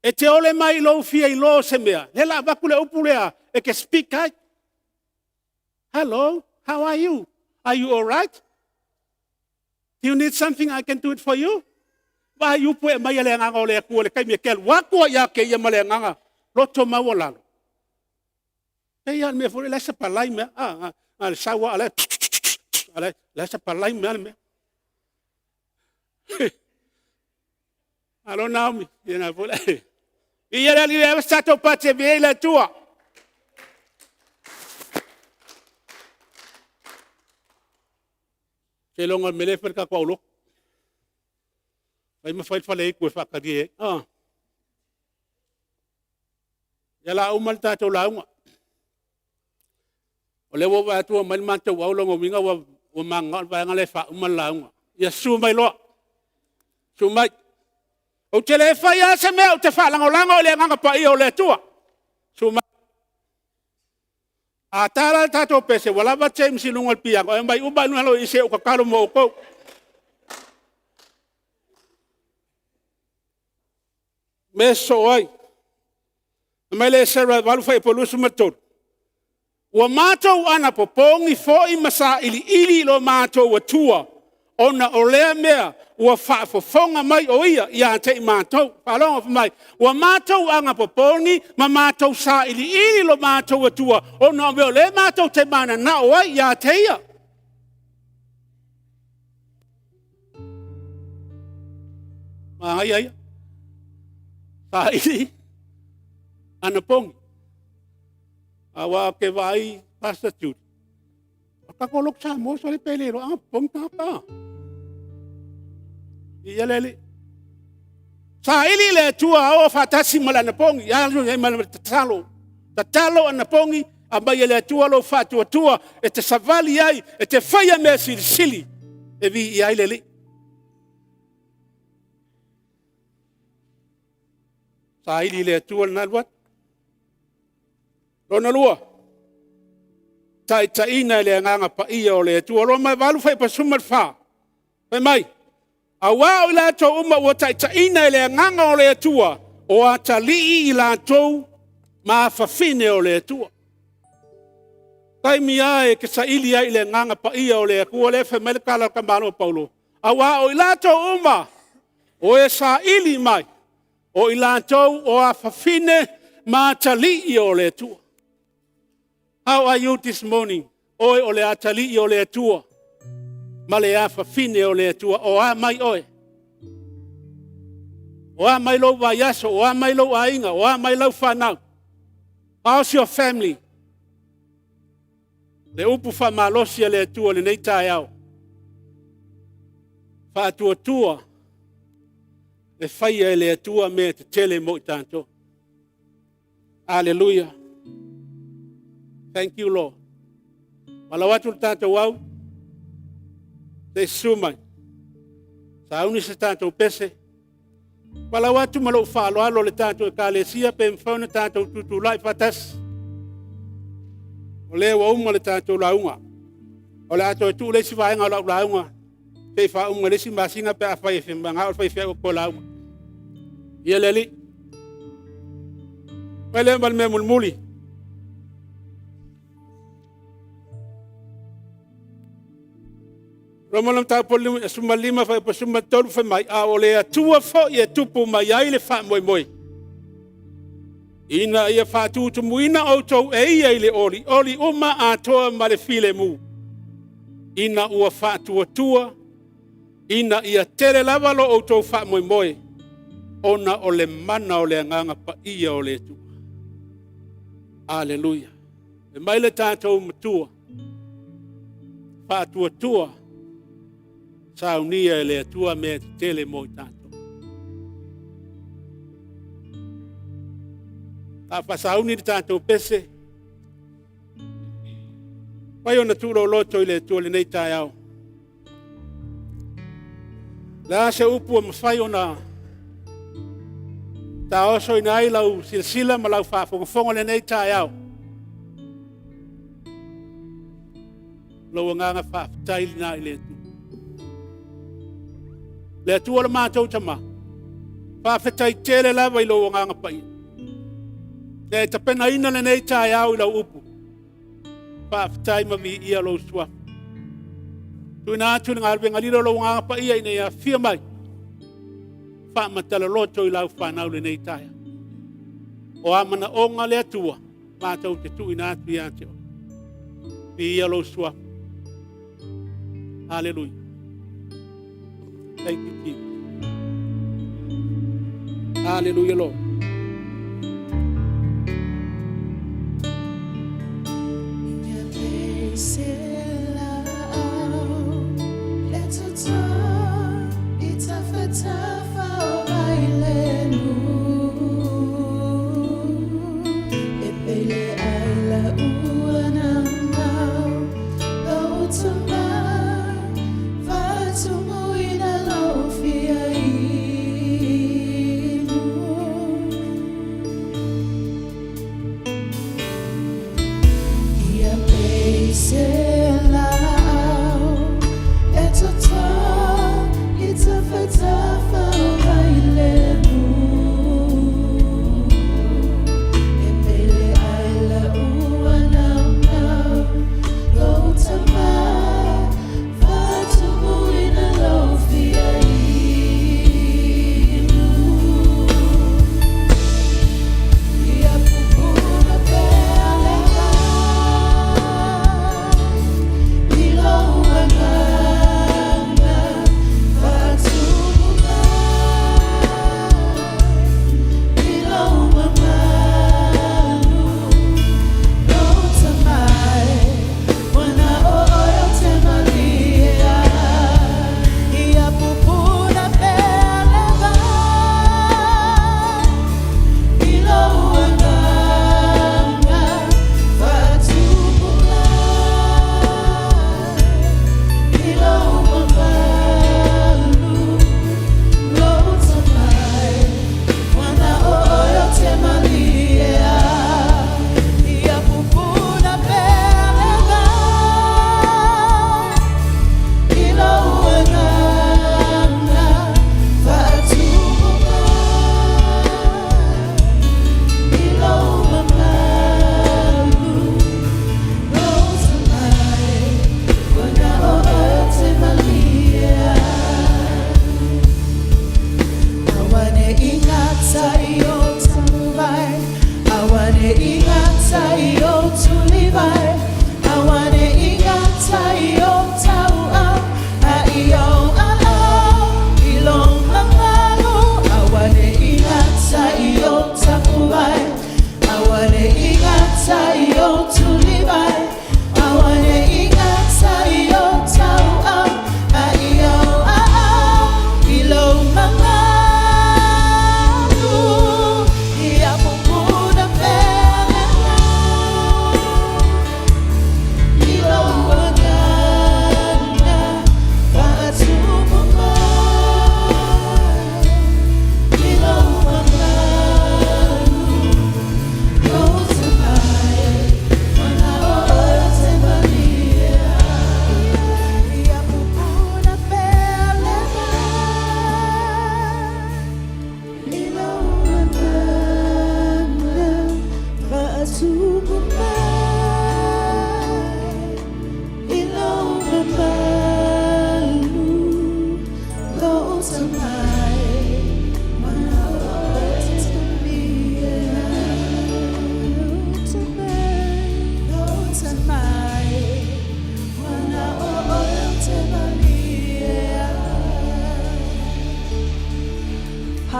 Speaker 3: E te ole mai i lou fia iloa o se mea, lea o le a avatu le upu lea e te speak ai. Hello, how are you? Are you alright? Do you need something I can do it for you? Vaai upu e aumai e le Agaga o le Atua i le taimi e te alu atu ai ia te ia ma le agaga loto maualalo. E pei lava o le mea foi lea o la e sapalai mai lava, na o le sau lava a o la e sapalai mai lava le mea. Malo Naomi. Viia le Alii, ia ave se tatou pati e viia ai le Atua. Seiloga o le mea lea e fai le tatou aulotu, fai ma fai le faleaitu e faatalie ai. Ia o le a uma le tatou lauga. O lea ua ou vaai atu ua aumai le matou au, o lona uiga ua mananao le vaega lea e faauma le lauga. Ia susu mai loa, susu mai. Ou te le faia lava se mea ou te faalagolago i le Agaga Paia o le Atua. Susu mai. A ta la le tatou pese, ua lava James i luga o le piano, e aumai uma lava i lalo i i se i ou tatalo mo outou. O le mea e sosoo ai, fai mai le Esera 8 fuaiupu 23, “Ua matou anapopogi foi ma sailiili i lo matou Atua ona o lea mea ua faafofoga mai o ia ia te i matou.” Faalogo fai mai, ua matou anapopogi ma matou sailiili i lo matou Atua ona o mea o lea matou te mananao ai ia te ia. Manaia ia. Saili, anapogi. Aua ou te vaai Pastor Judy, o le tatou Lotu Samoa sole pe le iloa anapopogi tagata. Viia le Alii. Saili le Atua o faatasi ma le anapogi, alu ai ma le tatalo. Tatalo anapogi, aumai e le Atua lou faatuatua e te savali ai, e te faia mea silisili e viia ai le Alii. Saili i le Atua lena alu atu. Lona lua, taitaiina e le Agaga Paia o le Atua. Roma 8 fuaiupu 14, fai mai, aua o i latou uma ua taitaiina e le Agaga o le Atua, o atalii i latou ma afafine o le Atua. O le taimi lava e te saili ai i le Agaga Paia o le Atua, lea e fai mai le tala a le tamaloa Paulo, aua o i latou uma o e saili mai, o i latou o afafine ma atalii o le Atua. How are you this morning? Oe o le atalii o le Atua ma le afafine o le Atua. O a mai oe? O a mai lou vaiaso? O a mai lou aiga? O a mai lau fanau? How's your family? Le upu faamalosi a le Atua i lenei taeao. Faatuatua e faia e le Atua mea tetele mo i tatou. Aleluia. Thank you, Lord. Malau atu le tatou au, se i susu mai. Sauni se tatou pese. Malau atu ma lou faaaloalo le tatou ekalesia pe mafai ona tatou tutulai faatasi. O lea ua uma le tatou lauga. O le a toe tuu le isi vaega o lau lauga se i faauma le isi masina pe a fai e manao le faifeau e toe lauga. Ia le Alii. Mai lea ma le mea mulimuli. Roma le mataupu 15 fuaiupu 13 fai mai, a o le Atua foi e tupu mai ai le faamoemoe, ina ia faatutumuina outou e ia i le olioli uma atoa ma le filemu. Ina ua faatuatua, ina ia tele lava lo outou faamoemoe, ona o le mana o le Agaga Paia o le Atua. Aleluia. E mai le tatou matua, faatuatua, saunia e le Atua mea tetele mo i tatou. A faasauni le tatou pese, fai ona tuuloloto i le Atua i lenei taeao. Le a se upu e mafai ona taosoina ai lau silasila ma lau faafogafoga i lenei taeao? Lou agaga faafetai lena i le Atua. Le Atua le matou Tama, faafetai tele lava i lou Agaga Paia. E tapenaina lenei taeao i lau upu. Faafetai ma viia lou suafa. Tuuina atu le galuega lilo lou Agaga Paia ina ia afio mai, faamatala loto i lau fanau lenei taeao. O a manaoga le Atua, matou te tuuina atu ia te oe. Viia lou suafa. Hallelujah. Thank you, Jesus. Hallelujah, Lord.
Speaker 2: Se.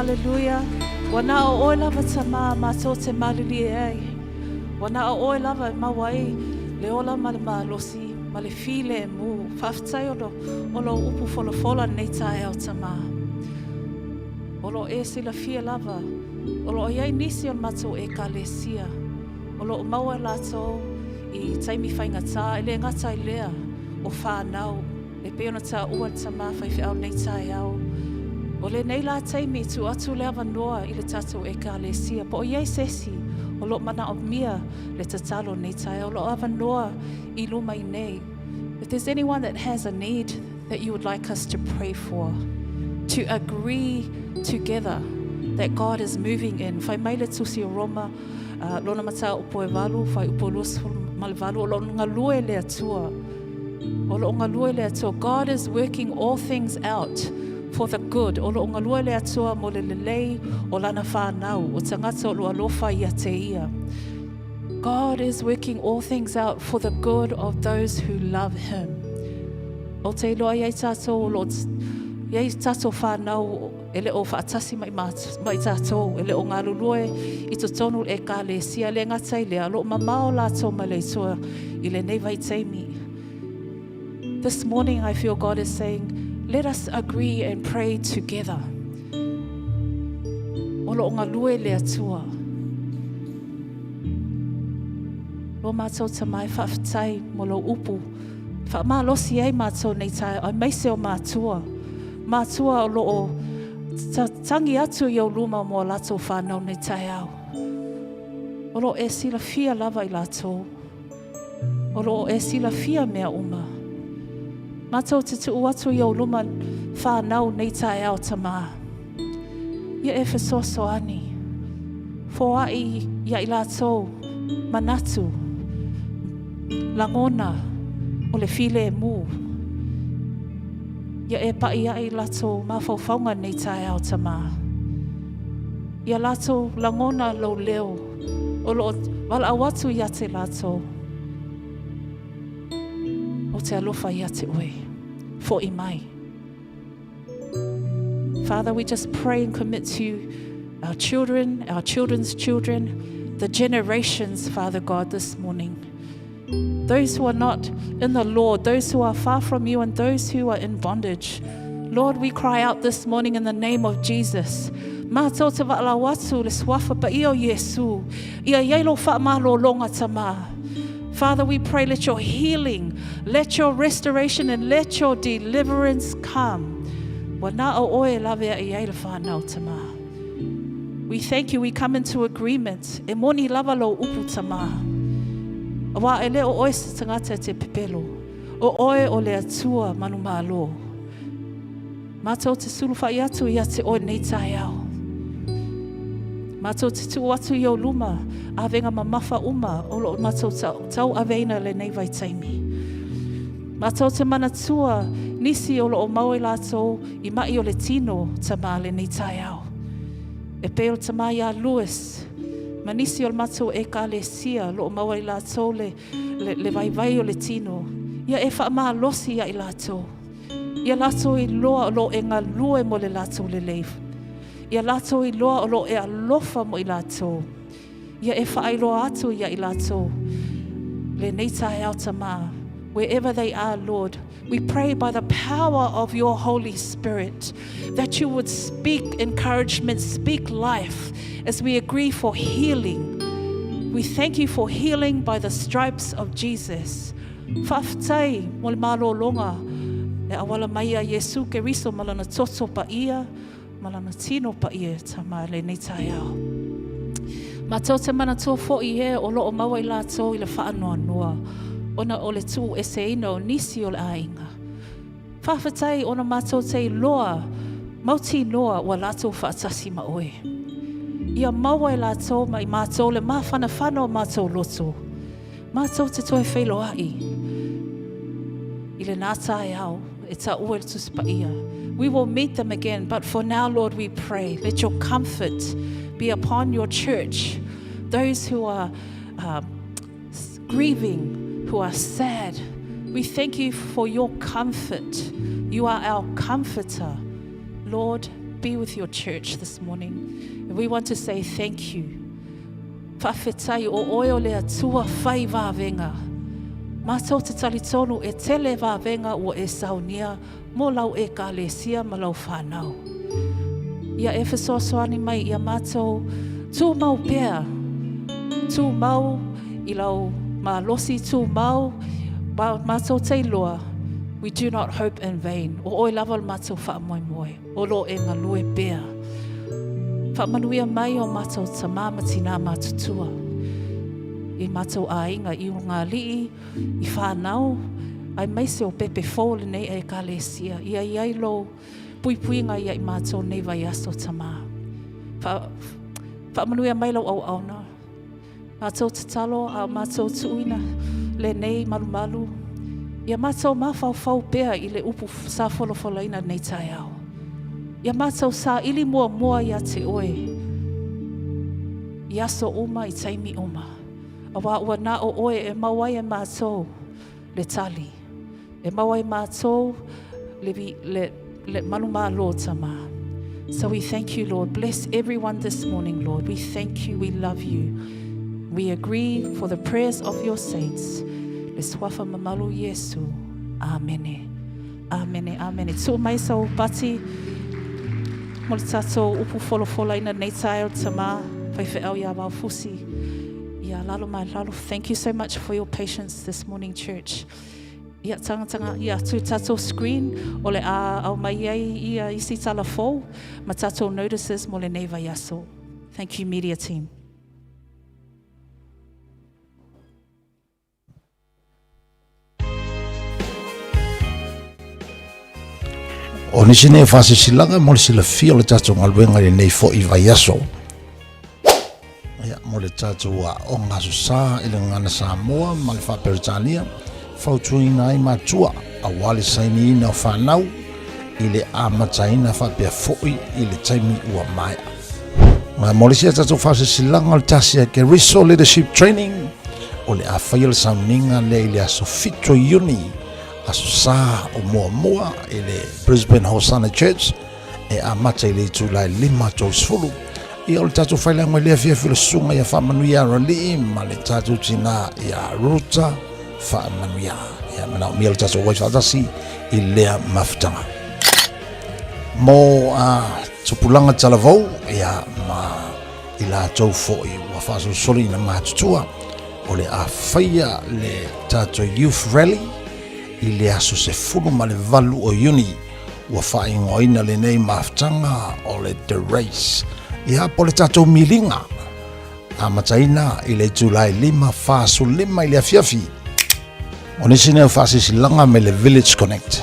Speaker 1: Haleluia. Ua na o oe lava Tamā matou te malilie ai. Ua na o oe lava e maua ai le ola ma le malosi ma le filemu. Faafetai o lo, o lou upu folafola lenei taeao Tamā. O lo o e silafia lava, o lo o i ai nisi o le matou Ekalesia o lo o maua e latou i taimi faigata, e le gata i lea, o fanau, e pei ona taua e le tama faifeau lenei taeao. O lenei la taimi e tuu atu le avanoa i le tatou Ekalesia, po o i ai se isi o lo o manaomia le tatalo lenei taeao, o lo o avanoa i luma i nei. If there's anyone that has a need that you would like us to pray for, to agree together that God is moving in. Fai mai le tusi o Roma, lona mataupu e valu, fuaiupu 28, o lo o galue le Atua. O lo o galue le Atua. God is working all things out for the good. O lo o galue le Atua mo le lelei o lana whanau, o tagata o lo alofa ia te ia. God is working all things out for the good of those who love him. O te iloa i ai tātou o lo i ai tātou whānau e le o whaatasi mai, mai tātou, e le o ngalulue i totonu ekalesia le ngata i lea, lo mamao lātou mai le Atua i lenei vaitaimi. This morning I feel God is saying, let us agree and pray together. O lo o galue le Atua. Lo mātou Tamā e faafetai mo lou upu. Faamalosi ai mātou nei taeao, aemaise o mātua. Mātua o lo o tangi atu i ou luma mo a latou whanau nei taeao. O lo o e silafia lava i latou. O lo o e silafia mea uma. Mātou te tuu atu i ou luma whanau nei taeao Tamā. Ia e fesoasoani. Foai ia i latou manatu, lagona o le filemu. Ia e paʻi aʻe i latou mafaufauga nei taeao Tamā. Ia latou lagona lou leo o lo o valaau atu ia te latou. O te alofa ia te oe. Foʻi mai. Father, we just pray and commit to you our children, our children's children, the generations, Father God, this morning. Those who are not in the Lord, those who are far from you, and those who are in bondage. Lord, we cry out this morning in the name of Jesus. Mātou te valaau atu le suafa paia o Iesu. Ia i ai lou faamalologa Tamā. Father, we pray let your healing, let your restoration and let your deliverance come. Ua na o oe e lawe aʻe ai le whanau Tamā. We thank you, we come into agreement. E moni lava lou upu Tamā. Auā e le o oe se tagata e te pepelo. O oe o le Atua manumalo. Mātou te sulufai atu ia te oe nei taeao. Mātou te tuu atu i ou luma, awenga mamafa uma o lo o mātou tauaveina lenei vaitaimi. Mātou te manatua nisi o lo o mau e lātou i maʻi o le tino Tamā lenei taeao. E pei o le tama iā Lewis, ma nisi o le matou Ekalesia lo o mau ai lātou le, le, le vaivai o le tino, ia e faamalosi ia i lātou. Ia latou iloa o lo o e galue mo le latou lelei. Ia latou iloa o lo o e alofa mo i latou. Ia e faailoa atu ia i latou lenei taeao Tamā. Wherever they are, Lord, we pray by the power of your Holy Spirit that you would speak encouragement, speak life as we agree for healing. We thank you for healing by the stripes of Jesus. Faafetai mo le malōlōga e auala mai ia Iesū Keriso ma lana toto paia, ma lana tino paia e Tama lenei taeao. Matou te manatua foʻi e o lo o maua i latou i le faanoanoa ona o le tuueseina o nisi o le aiga. Faafetai ona matou te iloa mautinoa ua latou faatasi ma oe. Ia maua e latou ma i matou le mafanafana o matou loto. Matou te toe feiloai i lenā taeao e taua i le Tusi Paia. We will meet them again, but for now, Lord, we pray, let your comfort be upon your church, those who are grieving, who are sad. We thank you for your comfort. You are our comforter. Lord, be with your church this morning. And we want to say thank you. Faafetai o oe o le Atua fai vavega. Matou te talitonu e tele vavega ua e saunia mo lau Ekalesia ma lau whanau. Ia e fesoasoani mai ia matou tumau pea, tumau i lau malosi, tumau ma matou te iloa, we do not hope in vain. O oe lava le matou faamoemoe, o lo o e galue pea. Faamanuia mai o matou tamā ma tinā matutua i matou aiga i ulugalii, i whanau, aemaise o pepe fou o lenei Ekalesia. Ia i ai lou puipuiga ia i matou nei vaiaso, Tamā. Wha, faamanuia mai lau auauna. Matou tatalo a o matou tuuina lenei malumalu. Ia matou mafaufau pea i le upu sa folafolaina lenei taeao. Ia matou saili muamua ia te oe i aso uma i taimi uma. Auā ua na o oe e maua ai e matou le tali, e maua ai matou le, le, le manumalo, Tamā. So we thank you, Lord. Bless everyone this morning, Lord. We thank you. We love you. We agree for the prayers of your saints. Le suafa mamalu Iesu. Amene. Amene, amene. Tuu mai sau pati mo le tatou upu folafolaina nei taeao, Tamā, faifeau ia Vaofusi. Ia lalo mai lalo. Thank you so much for your patience this morning, church. Ia tagataga ia atu tatou screen o le a aumai ai ia isi tala fou ma tatou notices mo lenei vaiaso. Thank you, media team.
Speaker 4: O nisi nei faasilasilaga mo le silafia o le tatou galuega i lenei fo'i vaiaso. Ia, mo le tatou aoga Aso Sa i le Gagana Samoa ma le Faa-Peretania, fautuaina ai matua aua le sainiina o fanau i le amataina faapea fo'i i le taimi ua maea. Ma mo le isi a tatou faasilasilaga o le tasi a Keriso Leadership Training, o le a faia le sauniga lea i le aso 7 o Iuni, aso Sa o muamua i le Brisbane Hosanna Church, e amata i le itula e 5:30. Ia, o le tatou failago i le afiafi o le susuga ia Faamanuia Aralii ma le tatou tinā ia Ruta Faamanuia. Ia manaomia le tatou auai faatasi i lea mafutaga. Mo a tupulaga talavou, ia ma i latou foi ua faasolosolo ina matutua, o le a faia le tatou Youth Rally i le aso 18 o Iuni. Ua faaigoaina lenei mafutaga o le The Race. Ia, po o le tatou miliga, amataina i le itula e 5:45 i le afiafi. O nisi nei o faasilasilaga mai le Village Connect.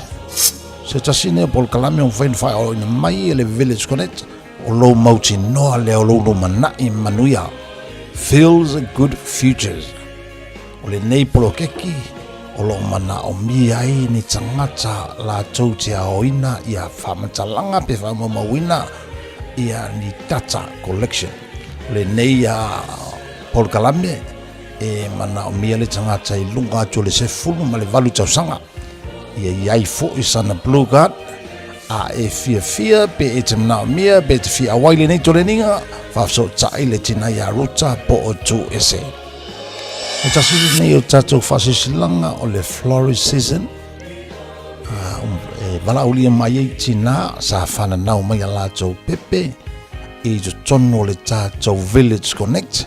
Speaker 4: Se tasi nei o polokalame o mafai ona faailoaina mai e le Village Connect, o lou mautinoa lea o lou lumanai manuia. Feels Good Futures. O lenei polokeki o lo o manaomia ai ni tagata latou te aoina ia faamatalaga pe faamaumauina ia ni data collection. O lenei a polokalame e manaomia le tagata i luga atu o le 18 tausaga. Ia i ai fo'i sana blue card, a e fiafia pe e te manaomia pe e te fia auai lenei toleniga, faafesootai le tina ia Ruta po o Tuese. O tasi lenei o tatou faasilasilaga o le florist season, e valaaulia mai ai tinā sa whananau mai a latou pepe i totonu o le tatou Village Connect.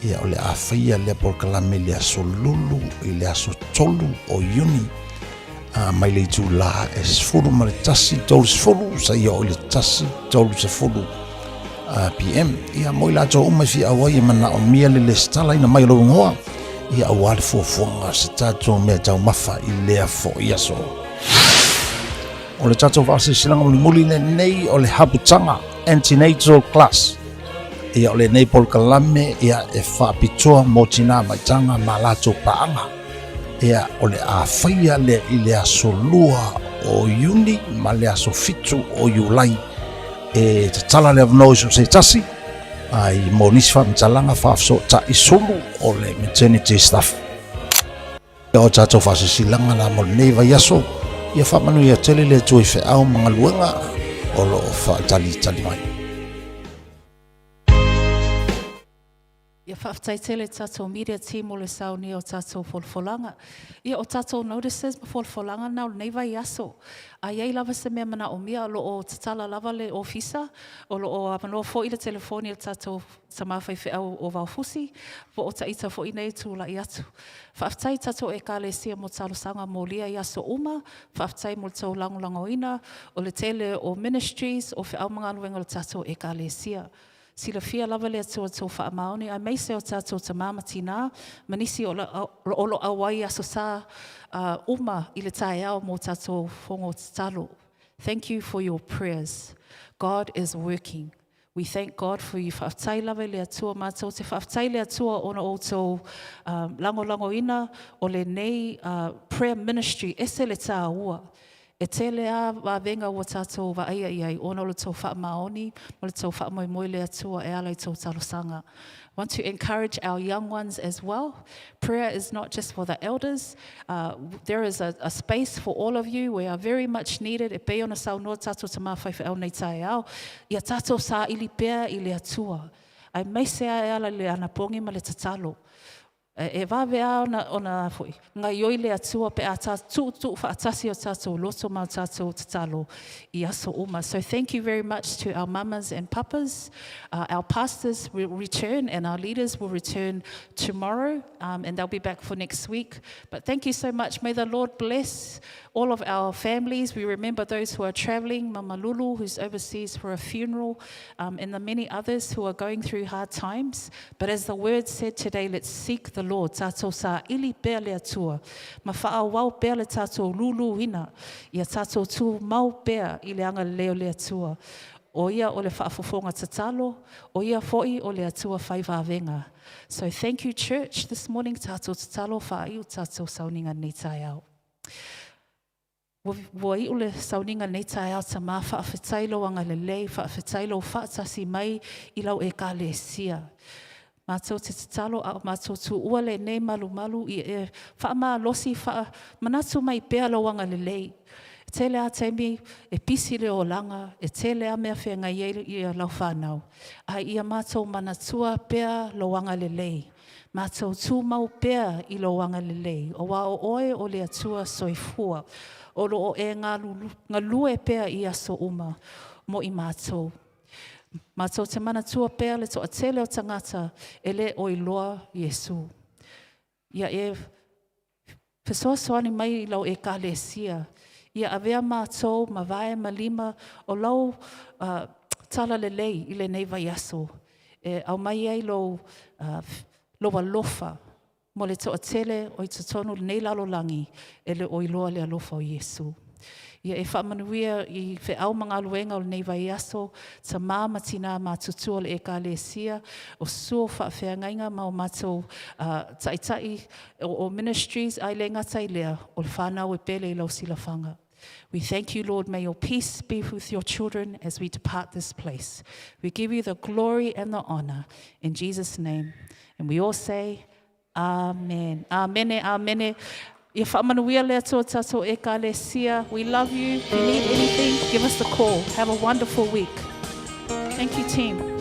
Speaker 4: Ia, o le a faia lea polokalame i le aso Lulu i le aso 3 o Iuni, a mai le itulā e 11:30 seia oo i le 1:30 PM. Ia, mo i latou uma e fia auai e manaomia le lesitalaina mai o lou igoa, ia aua le fuafuaga o se tatou mea taumafa i lea fo'i aso. O le tatou faasilasilaga mulimuli lenei o le haputaga antenatal class. Ia, o lenei polokalame ia e faapitoa mo tinā maitaga ma latou paaga. Ia, o le a faia lea i le aso 2 o Iuni ma le aso 7 o Iulai. E tatala le avanoa i so o se tasi, ai mo nisi faamatalaga faafesootai sulu o le maternity staff. O tatou faasilasilaga la mo lenei vaiaso, ia faamanuia tele le Atua i feau ma galuega o lo o faatalitali mai.
Speaker 1: Ia faafetai tele tatou media team mo le saunia o tatou folafolaga. Ia o tatou notices ma folafolaga na o lenei vaiaso. A i ai lava se mea manaomia o lo o tatala lava le ofisa, o lo o avanoa foi le telefoni a le tatou tama faifeau o Vaofusi, po o taita foi nei e tulai atu. Faafetai i tatou Ekalesia mo talosaga molia i aso uma, faafetai mo le tou lagolagoina o le tele o ministries, o feau ma galuega o le tatou Ekalesia. Silafia lava le Atua tou faamaoni aemaise o tatou tama ma tina ma nisi o lo o auai i Aso Sa uma i le taeao mo tatou fono tatalo. Thank you for your prayers. God is working. We thank God for you. Faafetai lava i le Atua matou te faafetai i le Atua ona o outou lagolagoina o lenei prayer ministry ese le taua. E tele a vavega ua tatou vaaia i ai ona o le tou faamaoni ma le tou faamoemoe i le Atua e ala i tou talosaga. Want to encourage our young ones as well. Prayer is not just for the elders. There is a space for all of you. We are very much needed. E pei ona saunoa tatou tama faifeau nei taeao, ia tatou saili pea i le Atua. Aemaise lava e ala i le anapogi ma le tatalo. E vave lava ona foi gaioi le Atua pe a tuutuu faatasi o tatou loto ma o tatou tatalo i aso uma. So thank you very much to our mamas and papas. Our pastors will return and our leaders will return tomorrow and they'll be back for next week. But thank you so much. May the Lord bless all of our families. We remember those who are traveling, Mama Lulu, who's overseas for a funeral, and the many others who are going through hard times. But as the word said today, let's seek the Lord. Tatou saili pea le Atua. Ma faaauau pea le tatou luluina. Ia tatou tumau pea i le agalelei o le Atua. O ia o le faafofoga tatalo, o ia foi o le Atua fai vavega. So thank you church this morning, tatou tatalo faaiu tatou sauniga nei taeao. Ua iu le sauniga lenei taeao Tama, faafetai lou agalelei, faafetai lou faatasi mai i lau Ekalesia. Matou te tatalo a o matou tuua lenei malumalu ia e faamalosi faamanatu mai pea lou agalelei. E tele a taimi e pisi le olaga, e tele a mea feagai ai ia lau fanau, ae ia matou manatua pea lou agalelei. Matou tumau pea i lou agalelei, aua o oe o le Atua soifua, o lo o e galue pea i aso uma mo i matou. Matou te manatua pea le toatele o tagata e le o iloa Iesu. Ia e fesoasoani mai i lau Ekalesia, ia avea matou ma vae ma lima o lau talalelei i lenei vaiaso, e aumai ai lou alofa mo le toatele o i totonu o lenei lalolagi e le o iloa le alofa o Iesu. Ia e faamanuia i feau ma galuega o lenei vaiaso, tama ma tina matutua o le Ekalesia, o susu o faafeagaiga ma o matou taitai o ministries, ae le gata i lea, o le fanau e pele i lau silafaga. We thank you, Lord. May your peace be with your children as we depart this place. We give you the glory and the honor in Jesus' name. And we all say, Amen. Amene, amene. Ia faamanuia le Atua tatou Ekalesia. We love you. If you need anything, give us a call. Have a wonderful week. Thank you, team.